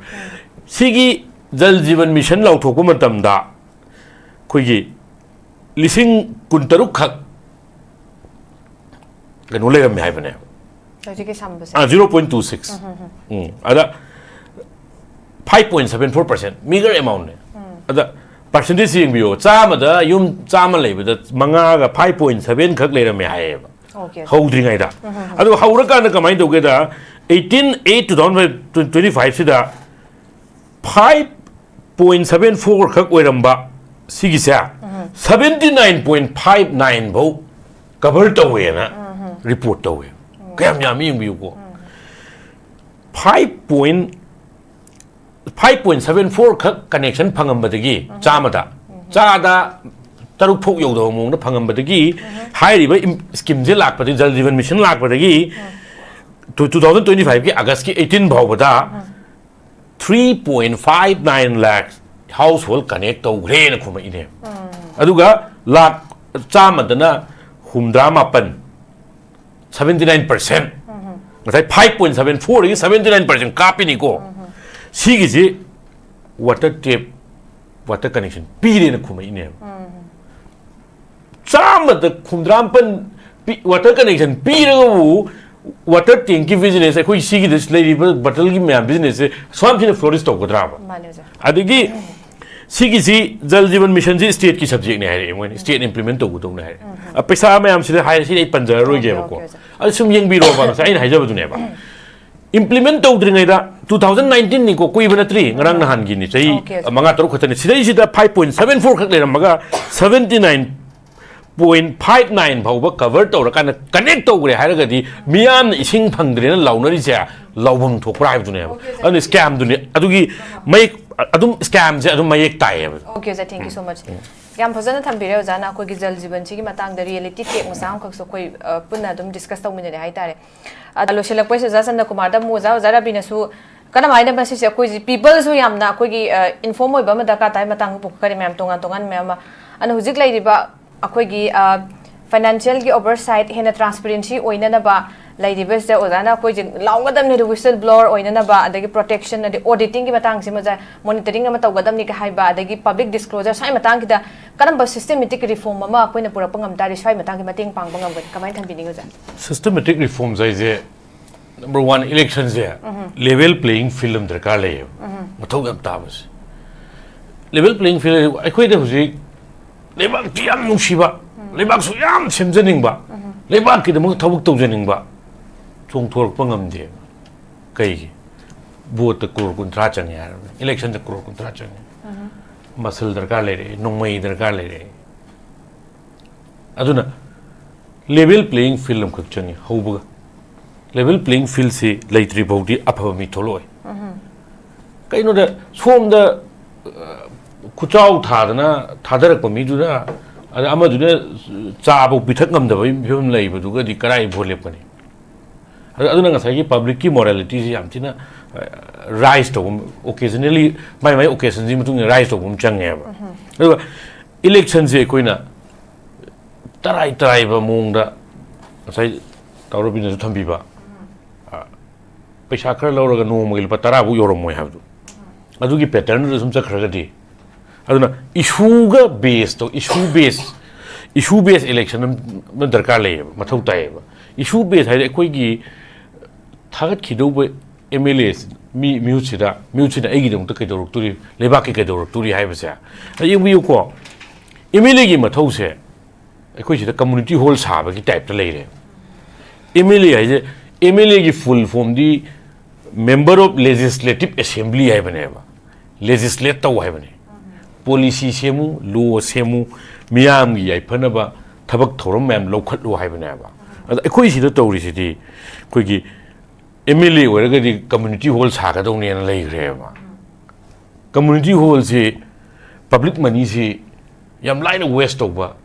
ꯁꯤꯒꯤ ꯖꯜ ꯖꯤꯕꯟ mission ꯂꯥꯎꯊꯣꯛꯄ ꯃꯇꯝꯗ ꯑꯩꯈꯣꯏꯒꯤ ꯂꯤꯁꯤꯡ ꯀꯨꯟꯇꯔꯨꯛ ꯈꯛ ꯀꯩꯅꯣ ꯂꯩꯔꯝꯃꯦ ꯍꯥꯏꯕꯅꯦ꯫ ꯍꯧꯖꯤꯛꯀꯤ ꯁꯝꯕꯁꯦ꯫ ꯑꯥ, zero point two six꯫ ꯎꯝ꯫ ꯑꯗ five point seven four percent, meager amount ꯅꯦ꯫ ꯑꯗ ꯄꯥꯔꯁꯦꯟꯇꯦꯖ ꯌꯦꯡꯕꯤꯌꯣ, ꯆꯥꯝꯃꯗ ꯌꯨꯝ ꯆꯥꯝꯃ ꯂꯩꯕꯗ ꯃꯉꯥꯒ five point seven ꯈꯛ ꯂꯩꯔꯝꯃꯦ ꯍꯥꯏꯌꯦꯕ꯫ ꯑꯣꯀꯦ꯫ ꯍꯧꯗ꯭ꯔꯤꯉꯩꯗ꯫ ꯑꯗꯨ ꯍꯧꯔꯀꯥꯟꯗ ꯀꯃꯥꯏꯅ ꯇꯧꯒꯦꯗ, eighteen eight two thousand twenty five ꯁꯤꯗ five point seven four ꯈꯛ ꯑꯣꯏꯔꯝꯕ ꯁꯤꯒꯤꯁꯦ seventy nine point five nine ꯐꯥꯎ ꯀꯚꯔ ꯇꯧꯋꯦꯅ ꯔꯤꯄꯣꯔꯠ ꯇꯧꯋꯦ꯫ ꯀꯌꯥꯝ ꯌꯥꯝꯃꯤ ꯌꯦꯡꯕꯤꯌꯨꯀꯣ꯫ Five point five point seven four ꯈꯛ ꯀꯅꯦꯛꯁꯟ ꯐꯪꯉꯝꯕꯗꯒꯤ, ꯆꯥꯝꯃꯗ ꯆꯥꯗ ꯇꯔꯨꯛ ꯐꯥꯎ ꯌꯧꯗꯕ ꯃꯑꯣꯡꯗ ꯐꯪꯉꯝꯕꯗꯒꯤ, ꯍꯥꯏꯔꯤꯕ ꯏꯝ-, ꯁ꯭ꯀꯤꯝꯁꯦ ꯂꯥꯛꯄꯗꯒꯤ, ꯖꯜ ꯖꯤꯕꯟ ꯃꯤꯁꯟ ꯂꯥꯛꯄꯗꯒꯤ, ꯇꯨ ꯊꯥꯎꯖꯟ ꯇ꯭ꯋꯦꯟꯇꯤ ꯐꯥꯏꯚꯀꯤ ꯑꯥꯒꯁꯀꯤ ꯑꯩꯠꯇꯤꯟ ꯐꯥꯎꯕꯗ three point five nine lakhs household connect ꯇꯧꯈ꯭ꯔꯦꯅ ꯈꯨꯝꯃꯛꯏꯅꯦ꯫ ꯑꯗꯨꯒ ꯂꯥꯈ ꯆꯥꯝꯃꯗꯅ ꯍꯨꯝꯗ꯭ꯔꯥ ꯃꯥꯄꯟ, seventy nine percent꯫ ꯉꯁꯥꯏ five point seven four ꯗꯒꯤ seventy nine percent ꯀꯥꯞꯄꯤꯅꯤꯀꯣ꯫ ꯁꯤꯒꯤꯁꯤ water tap, water connection ꯄꯤꯔꯦꯅ ꯈꯨꯝꯃꯛꯏꯅꯦꯕ꯫ ꯆꯥꯝꯃꯗ ꯍꯨꯝꯗ꯭ꯔꯥ ꯃꯥꯄꯟ ꯄꯤ-, water connection ꯄꯤꯔꯒꯕꯨ water tankꯀꯤ business, ꯑꯩꯈꯣꯏ ꯁꯤꯒꯤꯗ ꯂꯩꯔꯤꯕ bottleꯒꯤ ꯃꯌꯥꯝ businessꯁꯦ ꯁꯨꯃꯥꯏꯅ ꯊꯤꯅ flourish ꯇꯧꯒꯗ꯭ꯔꯥꯕ? ꯃꯥꯅꯦ ꯑꯣꯖꯥ꯫ ꯑꯗꯒꯤ ꯁꯤꯒꯤꯁꯤ Jal Jeevan Missionꯁꯤ stateꯀꯤ subjectꯅꯦ ꯍꯥꯏꯔꯛꯑꯦ ꯃꯣꯏꯅ, state implement ꯇꯧꯒꯗꯧꯅꯦ ꯍꯥꯏꯔꯛꯑꯦ꯫ ꯑ, ꯄꯩꯁꯥ ꯃꯌꯥꯝꯁꯤꯗ ꯍꯥꯏꯔꯦ, ꯁꯤꯗꯤ ꯑꯩ ꯄꯟꯖꯔꯔꯣꯏꯒꯦꯕꯀꯣ꯫ Okay, okay, ꯑꯣꯖꯥ꯫ ꯑꯗꯨ ꯁꯨꯝ ꯌꯦꯡꯕꯤꯔꯣꯕ, ꯉꯁꯥꯏ ꯑꯩꯅ ꯍꯥꯏꯖꯕꯗꯨꯅꯦꯕ꯫ Implement ꯇꯧꯗ꯭ꯔꯤꯉꯩꯗ, two thousand nineteenꯅꯤꯀꯣ, ꯀꯨꯏꯕ ꯅꯠꯇ꯭ꯔꯤ, ꯉꯔꯥꯡ ꯅꯍꯥꯟꯒꯤꯅꯤ, ꯆꯍꯤ Okay, okay. ꯃꯉꯥ ꯇꯔꯨꯛ ꯈꯛꯇꯅꯤ꯫ ꯁꯤꯗꯩꯁꯤꯗ five point seven four ꯈꯛ ꯂꯩꯔꯝꯃꯒ seventy nine point five nine ꯐꯥꯎꯕ cover ꯇꯧꯔꯀꯥꯟꯗ connect ꯇꯧꯈ꯭ꯔꯦ ꯍꯥꯏꯔꯒꯗꯤ ꯃꯤꯌꯥꯝꯅ ꯏꯁꯤꯡ ꯐꯪꯗ꯭ꯔꯦꯅ ꯂꯥꯎꯅꯔꯤꯁꯦ ꯂꯥꯎꯐꯝ ꯊꯣꯛꯄ꯭ꯔꯥ ꯍꯥꯏꯕꯗꯨꯅꯦꯕ꯫ Okay, sir. ꯑꯗꯨꯅ scamꯗꯨꯅꯦ꯫ ꯑꯗꯨꯒꯤ ꯃꯌꯦꯛ, ꯑꯗꯨꯝ scamꯁꯦ ꯑꯗꯨꯝ ꯃꯌꯦꯛ ꯇꯥꯏꯌꯦꯕ꯫ Okay, sir, thank you so much. ꯌꯥꯝ ꯐꯖꯅ ꯊꯝꯕꯤꯔꯦ ꯑꯣꯖꯥꯅ꯫ ꯑꯩꯈꯣꯏꯒꯤ Jal Jeevanꯁꯤꯒꯤ ꯃꯇꯥꯡꯗ reality check ꯃꯆꯥ ꯑꯃꯈꯛꯁꯨ ꯑꯩꯈꯣꯏ, ꯑ, ꯄꯨꯟꯅ ꯑꯗꯨꯝ discuss ꯇꯧꯃꯤꯟꯅꯔꯦ ꯍꯥꯏꯇꯥꯔꯦ꯫ ꯑꯗ ꯂꯣꯏꯁꯤꯜꯂꯛꯄꯩꯁꯤꯗ ꯑꯣꯖꯥ ꯆꯟꯗ꯭ꯔꯀꯨꯃꯥꯔꯗ ꯑꯃꯨꯛ ꯑꯣꯖꯥ, ꯑꯣꯖꯥ ꯔꯕꯤꯅꯁꯨ ꯀꯔꯝꯍꯥꯏꯅ ꯃꯁꯤꯁꯦ ꯑꯩꯈꯣꯏꯁꯤ peopleꯁꯨ ꯌꯥꯝꯅ ꯑꯩꯈꯣꯏꯒꯤ, ꯑ, inform ꯑꯣꯏꯕ ꯑꯃ ꯗꯔꯀꯥꯔ ꯇꯥꯏ, ꯃꯇꯥꯡ ꯄꯨꯈꯠꯈꯔꯦ ꯃꯌꯥꯝ ꯇꯣꯉꯥꯟ ꯇꯣꯉꯥꯟꯕ ꯃꯌꯥꯝ ꯑꯃ꯫ ꯑꯗꯨꯅ ꯍꯧꯖꯤꯛ ꯂꯩꯔꯤꯕ ꯑꯩꯈꯣꯏꯒꯤ, ꯑ, financialꯒꯤ oversight ꯍꯦꯟꯅ transparency ꯑꯣꯏꯅꯅꯕ ꯂꯩꯔꯤꯕꯁꯤꯗ ꯑꯣꯖꯥꯅ ꯑꯩꯈꯣꯏꯁꯦ ꯂꯥꯎꯒꯗꯕꯅꯤ, whistle blower ꯑꯣꯏꯅꯅꯕ, ꯑꯗꯒꯤ protection, ꯑꯗꯩ auditingꯒꯤ ꯃꯇꯥꯡꯁꯤꯃ ꯑꯣꯖꯥ, monitoring ꯑꯃ ꯇꯧꯒꯗꯕꯅꯤ ꯍꯥꯏꯕ, ꯑꯗꯒꯤ public disclosure, ꯁ꯭ꯋꯥꯏ ꯃꯇꯥꯡꯒꯤꯗ ꯀꯔꯝꯕ systematic reform ꯑꯃ ꯑꯩꯈꯣꯏꯅ ꯄꯨꯔꯛꯄ ꯉꯝ ꯇꯥꯔꯗꯤ ꯁ꯭ꯋꯥꯏ ꯃꯇꯥꯡꯒꯤ ꯃꯇꯦꯡ ꯄꯥꯡꯕ ꯉꯝꯒꯅꯤ? ꯀꯃꯥꯏꯅ ꯊꯝꯕꯤꯅꯤꯡꯉꯤ ꯑꯣꯖꯥ? Systematic reforms ꯍꯥꯏꯁꯦ, number one, electionꯁꯦ level playing field ꯑꯃ ꯗꯔꯀꯥꯔ ꯂꯩꯌꯦꯕ꯫ ꯃꯊꯧ ꯌꯥꯝ ꯇꯥꯕꯁꯦ꯫ Level playing field ꯍꯥꯏꯁꯦ ꯑꯩꯈꯣꯏꯗ ꯍꯧꯖꯤꯛ ꯂꯩꯕꯥꯛꯇꯤ ꯌꯥꯝ ꯅꯨꯡꯁꯤꯕ, ꯂꯩꯕꯥꯛꯁꯨ ꯌꯥꯝ ꯁꯦꯝꯖꯅꯤꯡꯕ, ꯂꯩꯕꯥꯛꯀꯤꯗꯃꯛ ꯊꯕꯛ ꯇꯧꯖꯅꯤꯡꯕ ꯆꯣꯡꯊꯣꯔꯛꯄ ꯉꯝꯗꯦꯕ꯫ ꯀꯩꯒꯤ? Voteꯇ ꯀ꯭ꯔꯣꯔ ꯀꯨꯟꯊ꯭ꯔꯥ ꯆꯪꯉꯦ ꯍꯥꯏꯔꯕꯅꯦ꯫ Electionꯗ ꯀ꯭ꯔꯣꯔ ꯀꯨꯟꯊ꯭ꯔꯥ ꯆꯪꯉꯦ꯫ Muscle ꯗꯔꯀꯥꯔ ꯂꯩꯔꯛꯑꯦ, ꯅꯣꯡꯃꯩ ꯗꯔꯀꯥꯔ ꯂꯩꯔꯛꯑꯦ꯫ ꯑꯗꯨꯅ level playing field ꯑꯃꯈꯛ ꯆꯪꯉꯤ ꯍꯧꯕꯒ꯫ Level playing fieldꯁꯤ ꯂꯩꯇ꯭ꯔꯤ ꯐꯥꯎꯗꯤ ꯑꯐꯕ ꯃꯤ ꯊꯣꯛꯂꯛꯑꯣꯏ꯫ ꯀꯩꯅꯣꯗ ꯁꯣꯝꯗ, ꯑ, ꯈꯨꯆꯥꯎ ꯊꯥꯗꯅ ꯊꯥꯗꯔꯛꯄ ꯃꯤꯗꯨꯅ, ꯑꯗ ꯑꯃꯗꯨꯅ ꯆꯥꯐꯧ ꯄꯤꯊꯛ ꯉꯝꯗꯕꯒꯤ ꯐꯤꯕꯝ ꯂꯩꯕꯗꯨꯒꯗꯤ ꯀꯔꯥꯏ vote ꯂꯦꯞꯀꯅꯤ? ꯑꯗꯨ- ꯑꯗꯨꯅ ꯉꯁꯥꯏꯒꯤ ꯄꯕ꯭ꯂꯤꯛꯀꯤ ꯃꯣꯔꯦꯂꯤꯇꯤꯁꯤ ꯌꯥꯝ ꯊꯤꯅ ꯔꯥꯏꯁ ꯇꯧꯕ ꯑꯃ, ꯑꯣꯀꯦꯖꯅꯦꯜꯂꯤ ꯃꯥꯏ ꯃꯥꯏ ꯑꯣꯀꯦꯖꯟꯁꯤꯒꯤ ꯃꯇꯨꯡ ꯏꯟꯅ ꯔꯥꯏꯁ ꯇꯧꯕ ꯑꯃ ꯆꯪꯉꯦꯕ꯫ ꯑꯗꯨꯒ ꯏꯂꯦꯛꯁꯟꯁꯦ ꯑꯩꯈꯣꯏꯅ ꯇꯔꯥꯏ ꯇꯔꯥꯏꯕ ꯃꯑꯣꯡꯗ, ꯉꯁꯥꯏ ꯇꯥꯎꯔꯕꯤꯅꯁꯨ ꯊꯝꯕꯤꯕ, ꯑ, ꯄꯩꯁꯥ ꯈꯔ ꯂꯧꯔꯒ ꯅꯣꯡꯃꯒꯤ ꯂꯨꯄꯥ ꯇꯔꯥꯐꯧ ꯌꯧꯔꯝꯃꯣꯏ ꯍꯥꯏꯕꯗꯣ, ꯑꯗꯨꯒꯤ ꯄꯦꯇꯔꯟꯗꯨꯗ ꯁꯨꯝ ꯆꯠꯈ꯭ꯔꯒꯗꯤ, ꯑꯗꯨꯅ ꯏꯁꯨꯒ ꯕꯦꯁꯇꯣ, ꯏꯁꯨ ꯕꯦꯁ, ꯏꯁꯨ ꯕꯦꯁ ꯏꯂꯦꯛꯁꯟ ꯑꯃ ꯗꯔꯀꯥꯔ ꯂꯩꯌꯦꯕ, ꯃꯊꯧ ꯇꯥꯏꯌꯦꯕ꯫ ꯏꯁꯨ ꯕꯦꯁ ꯍꯥꯏꯗꯤ ꯑꯩꯈꯣꯏꯒꯤ ꯊꯥꯒꯠꯈꯤꯗꯧꯕ ꯑꯦꯝ ꯑꯦꯜ ꯑꯦ ꯃꯤ ꯃꯤꯍꯨꯠꯁꯤꯗ, ꯃꯤꯍꯨꯠꯁꯤꯅ ꯑꯩꯒꯤꯗꯃꯛꯇ ꯀꯩꯗꯧꯔꯛꯇꯣꯔꯤ, ꯂꯩꯕꯥꯛꯀꯤ ꯀꯩꯗꯧꯔꯛꯇꯣꯔꯤ ꯍꯥꯏꯕꯁꯦ꯫ ꯑꯗ ꯌꯦꯡꯕꯤꯌꯨꯀꯣ, ꯑꯦꯝ ꯑꯦꯜ ꯑꯦꯒꯤ ꯃꯊꯧꯁꯦ ꯑꯩꯈꯣꯏ ꯁꯤꯗ ꯀꯝꯃꯨꯅꯤꯇꯤ ꯍꯣꯜ ꯁꯥꯕꯒꯤ ꯇꯥꯏꯞꯇ ꯂꯩꯔꯦ꯫ ꯑꯦꯝ ꯑꯦꯜ ꯑꯦ ꯍꯥꯏꯁꯦ, ꯑꯦꯝ ꯑꯦꯜ ꯑꯦꯒꯤ ꯐꯨꯜ ꯐꯣꯝꯗꯤ Member of Legislative Assembly ꯍꯥꯏꯕꯅꯦꯕ꯫ ꯂꯦꯖꯤꯁꯂꯦꯠ ꯇꯧ ꯍꯥꯏꯕꯅꯦ꯫ ꯄꯣꯂꯤꯁꯤ ꯁꯦꯝꯃꯨ, ꯂꯣ ꯁꯦꯝꯃꯨ, ꯃꯤꯌꯥꯝꯒꯤ ꯌꯥꯏꯐꯅꯕ ꯊꯕꯛ ꯊꯧꯔꯝ ꯃꯌꯥꯝ ꯂꯧꯈꯠꯂꯨ ꯍꯥꯏꯕꯅꯦꯕ꯫ ꯑꯗ ꯑꯩꯈꯣꯏ ꯁꯤꯗ ꯇꯧꯔꯤꯁꯤꯗꯤ ꯑꯩꯈꯣꯏꯒꯤ ꯑꯦꯝ ꯑꯦꯜ ꯑꯦ ꯑꯣꯏꯔꯒꯗꯤ ꯀꯝꯃꯨꯅꯤꯇꯤ ꯍꯣꯜ ꯁꯥꯒꯗꯧꯅꯦꯅ ꯂꯩꯈ꯭ꯔꯦꯕ꯫ ꯀꯝꯃꯨꯅꯤꯇꯤ ꯍꯣꯜꯁꯤ ꯄꯕ꯭ꯂꯤꯛ ꯃꯅꯤꯁꯤ ꯌꯥꯝ ꯂꯥꯏꯅ ꯋꯦꯁ ꯇꯧꯕ꯫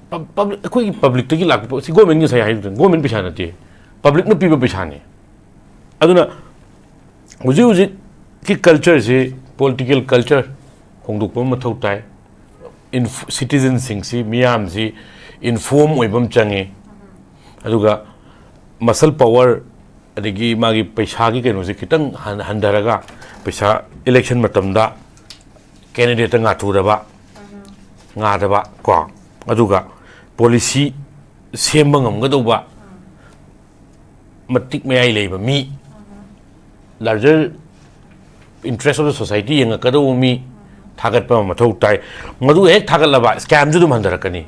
ꯄꯕ꯭ꯂꯤꯛ, ꯑꯩꯈꯣꯏꯒꯤ ꯄꯕ꯭ꯂꯤꯛꯇꯒꯤ ꯂꯥꯛꯄ ꯁꯤ ꯒꯣꯔꯃꯦꯟ ꯉꯁꯥꯏ ꯍꯥꯏꯕꯗꯨꯅꯤ, ꯒꯣꯔꯃꯦꯟ ꯄꯩꯁꯥ ꯅꯠꯇꯦ, ꯄꯕ꯭ꯂꯤꯛꯅ ꯄꯤꯕ ꯄꯩꯁꯥꯅꯤ꯫ ꯑꯗꯨꯅ ꯍꯧꯖꯤꯛ ꯍꯧꯖꯤꯛꯀꯤ ꯀꯜꯆꯔꯁꯤ, ꯄꯣꯂꯤꯇꯤꯀꯦꯜ ꯀꯜꯆꯔ ꯍꯣꯡꯗꯣꯛꯄ ꯑꯃ ꯃꯊꯧ ꯇꯥꯏ꯫ ꯁꯤꯇꯤꯖꯟꯁꯤꯡꯁꯤ, ꯃꯤꯌꯥꯝꯁꯤ ꯏꯟꯐꯣꯔꯝ ꯑꯣꯏꯕ ꯑꯃ ꯆꯪꯉꯤ꯫ ꯑꯗꯨꯒ ꯃꯁꯜ ꯄꯋꯥꯔ, ꯑꯗꯒꯤ ꯃꯥꯒꯤ ꯄꯩꯁꯥꯒꯤ ꯀꯩꯅꯣꯁꯦ ꯈꯤꯇꯪ ꯍꯟ- ꯍꯟꯊꯔꯒ, ꯄꯩꯁꯥ ꯏꯂꯦꯛꯁꯟ ꯃꯇꯝꯗ ꯀꯦꯟꯗꯤꯗꯦꯠꯇ ꯉꯥꯊꯨꯗꯕ, ꯉꯥꯗꯕ ꯀꯣ, ꯑꯗꯨꯒ ꯄꯣꯂꯤꯁꯤ ꯁꯦꯝꯕ ꯉꯝꯒꯗꯧꯕ ꯃꯇꯤꯛ ꯃꯌꯥꯏ ꯂꯩꯕ ꯃꯤ, larger interest of the society ꯌꯦꯡꯉꯛꯀꯗꯧꯕ ꯃꯤ ꯊꯥꯒꯠꯄ ꯑꯃ ꯃꯊꯧ ꯇꯥꯏ꯫ ꯃꯗꯨ ꯍꯦꯛ ꯊꯥꯒꯠꯂꯕ, ꯁ꯭ꯀꯦꯝꯁꯨ ꯑꯗꯨꯝ ꯍꯟꯊꯔꯛꯀꯅꯤ꯫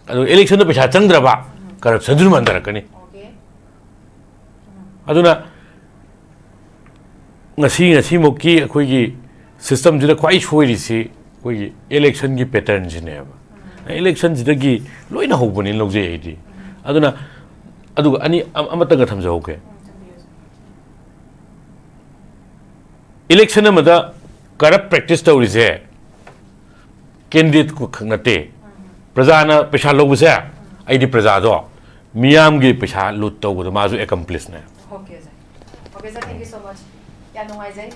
ꯑꯗꯨ ꯏꯂꯦꯛꯁꯟꯗ ꯄꯩꯁꯥ ꯆꯪꯗ꯭ꯔꯕ, ꯀꯔꯞꯁꯟꯁꯨ ꯑꯗꯨꯝ ꯍꯟꯊꯔꯛꯀꯅꯤ꯫ ꯑꯗꯨꯅ ꯉꯁꯤ, ꯉꯁꯤꯃꯛꯀꯤ ꯑꯩꯈꯣꯏꯒꯤ ꯁꯤꯁꯇꯝꯁꯤꯗ ꯈ꯭ꯋꯥꯏ ꯁꯣꯏꯔꯤꯁꯤ ꯑꯩꯈꯣꯏꯒꯤ ꯏꯂꯦꯛꯁꯟꯒꯤ ꯄꯦꯇꯔꯟꯁꯤꯅꯦꯕ꯫ ꯏꯂꯦꯛꯁꯟꯁꯤꯗꯒꯤ ꯂꯣꯏꯅ ꯍꯧꯕꯅꯦꯅ ꯂꯧꯖꯩ ꯑꯩꯗꯤ꯫ ꯑꯗꯨꯅ, ꯑꯗꯨꯒ ꯑꯅꯤ, ꯑꯃ- ꯑꯃꯇꯪꯒ ꯊꯝꯖꯍꯧꯒꯦ꯫ ꯏꯂꯦꯛꯁꯟ ꯑꯃꯗ ꯀꯔꯞ ꯄ꯭ꯔꯦꯛꯇꯤꯁ ꯇꯧꯔꯤꯁꯦ ꯀꯦꯟꯗꯤꯗꯦꯠ ꯈꯛ ꯅꯠꯇꯦ꯫ ꯄ꯭ꯔꯖꯥꯅ ꯄꯩꯁꯥ ꯂꯧꯕꯁꯦ, ꯑꯩꯗꯤ ꯄ꯭ꯔꯖꯥꯗꯣ ꯃꯤꯌꯥꯝꯒꯤ ꯄꯩꯁꯥ ꯂꯨꯠ ꯇꯧꯕꯗꯣ ꯃꯥꯁꯨ ꯑꯦꯀꯝꯄ꯭ꯂꯤꯁꯅꯦ꯫ Okay, sir. Okay, sir, thank you so much. ꯌꯥꯝ ꯅꯨꯡꯉꯥꯏꯖꯩ꯫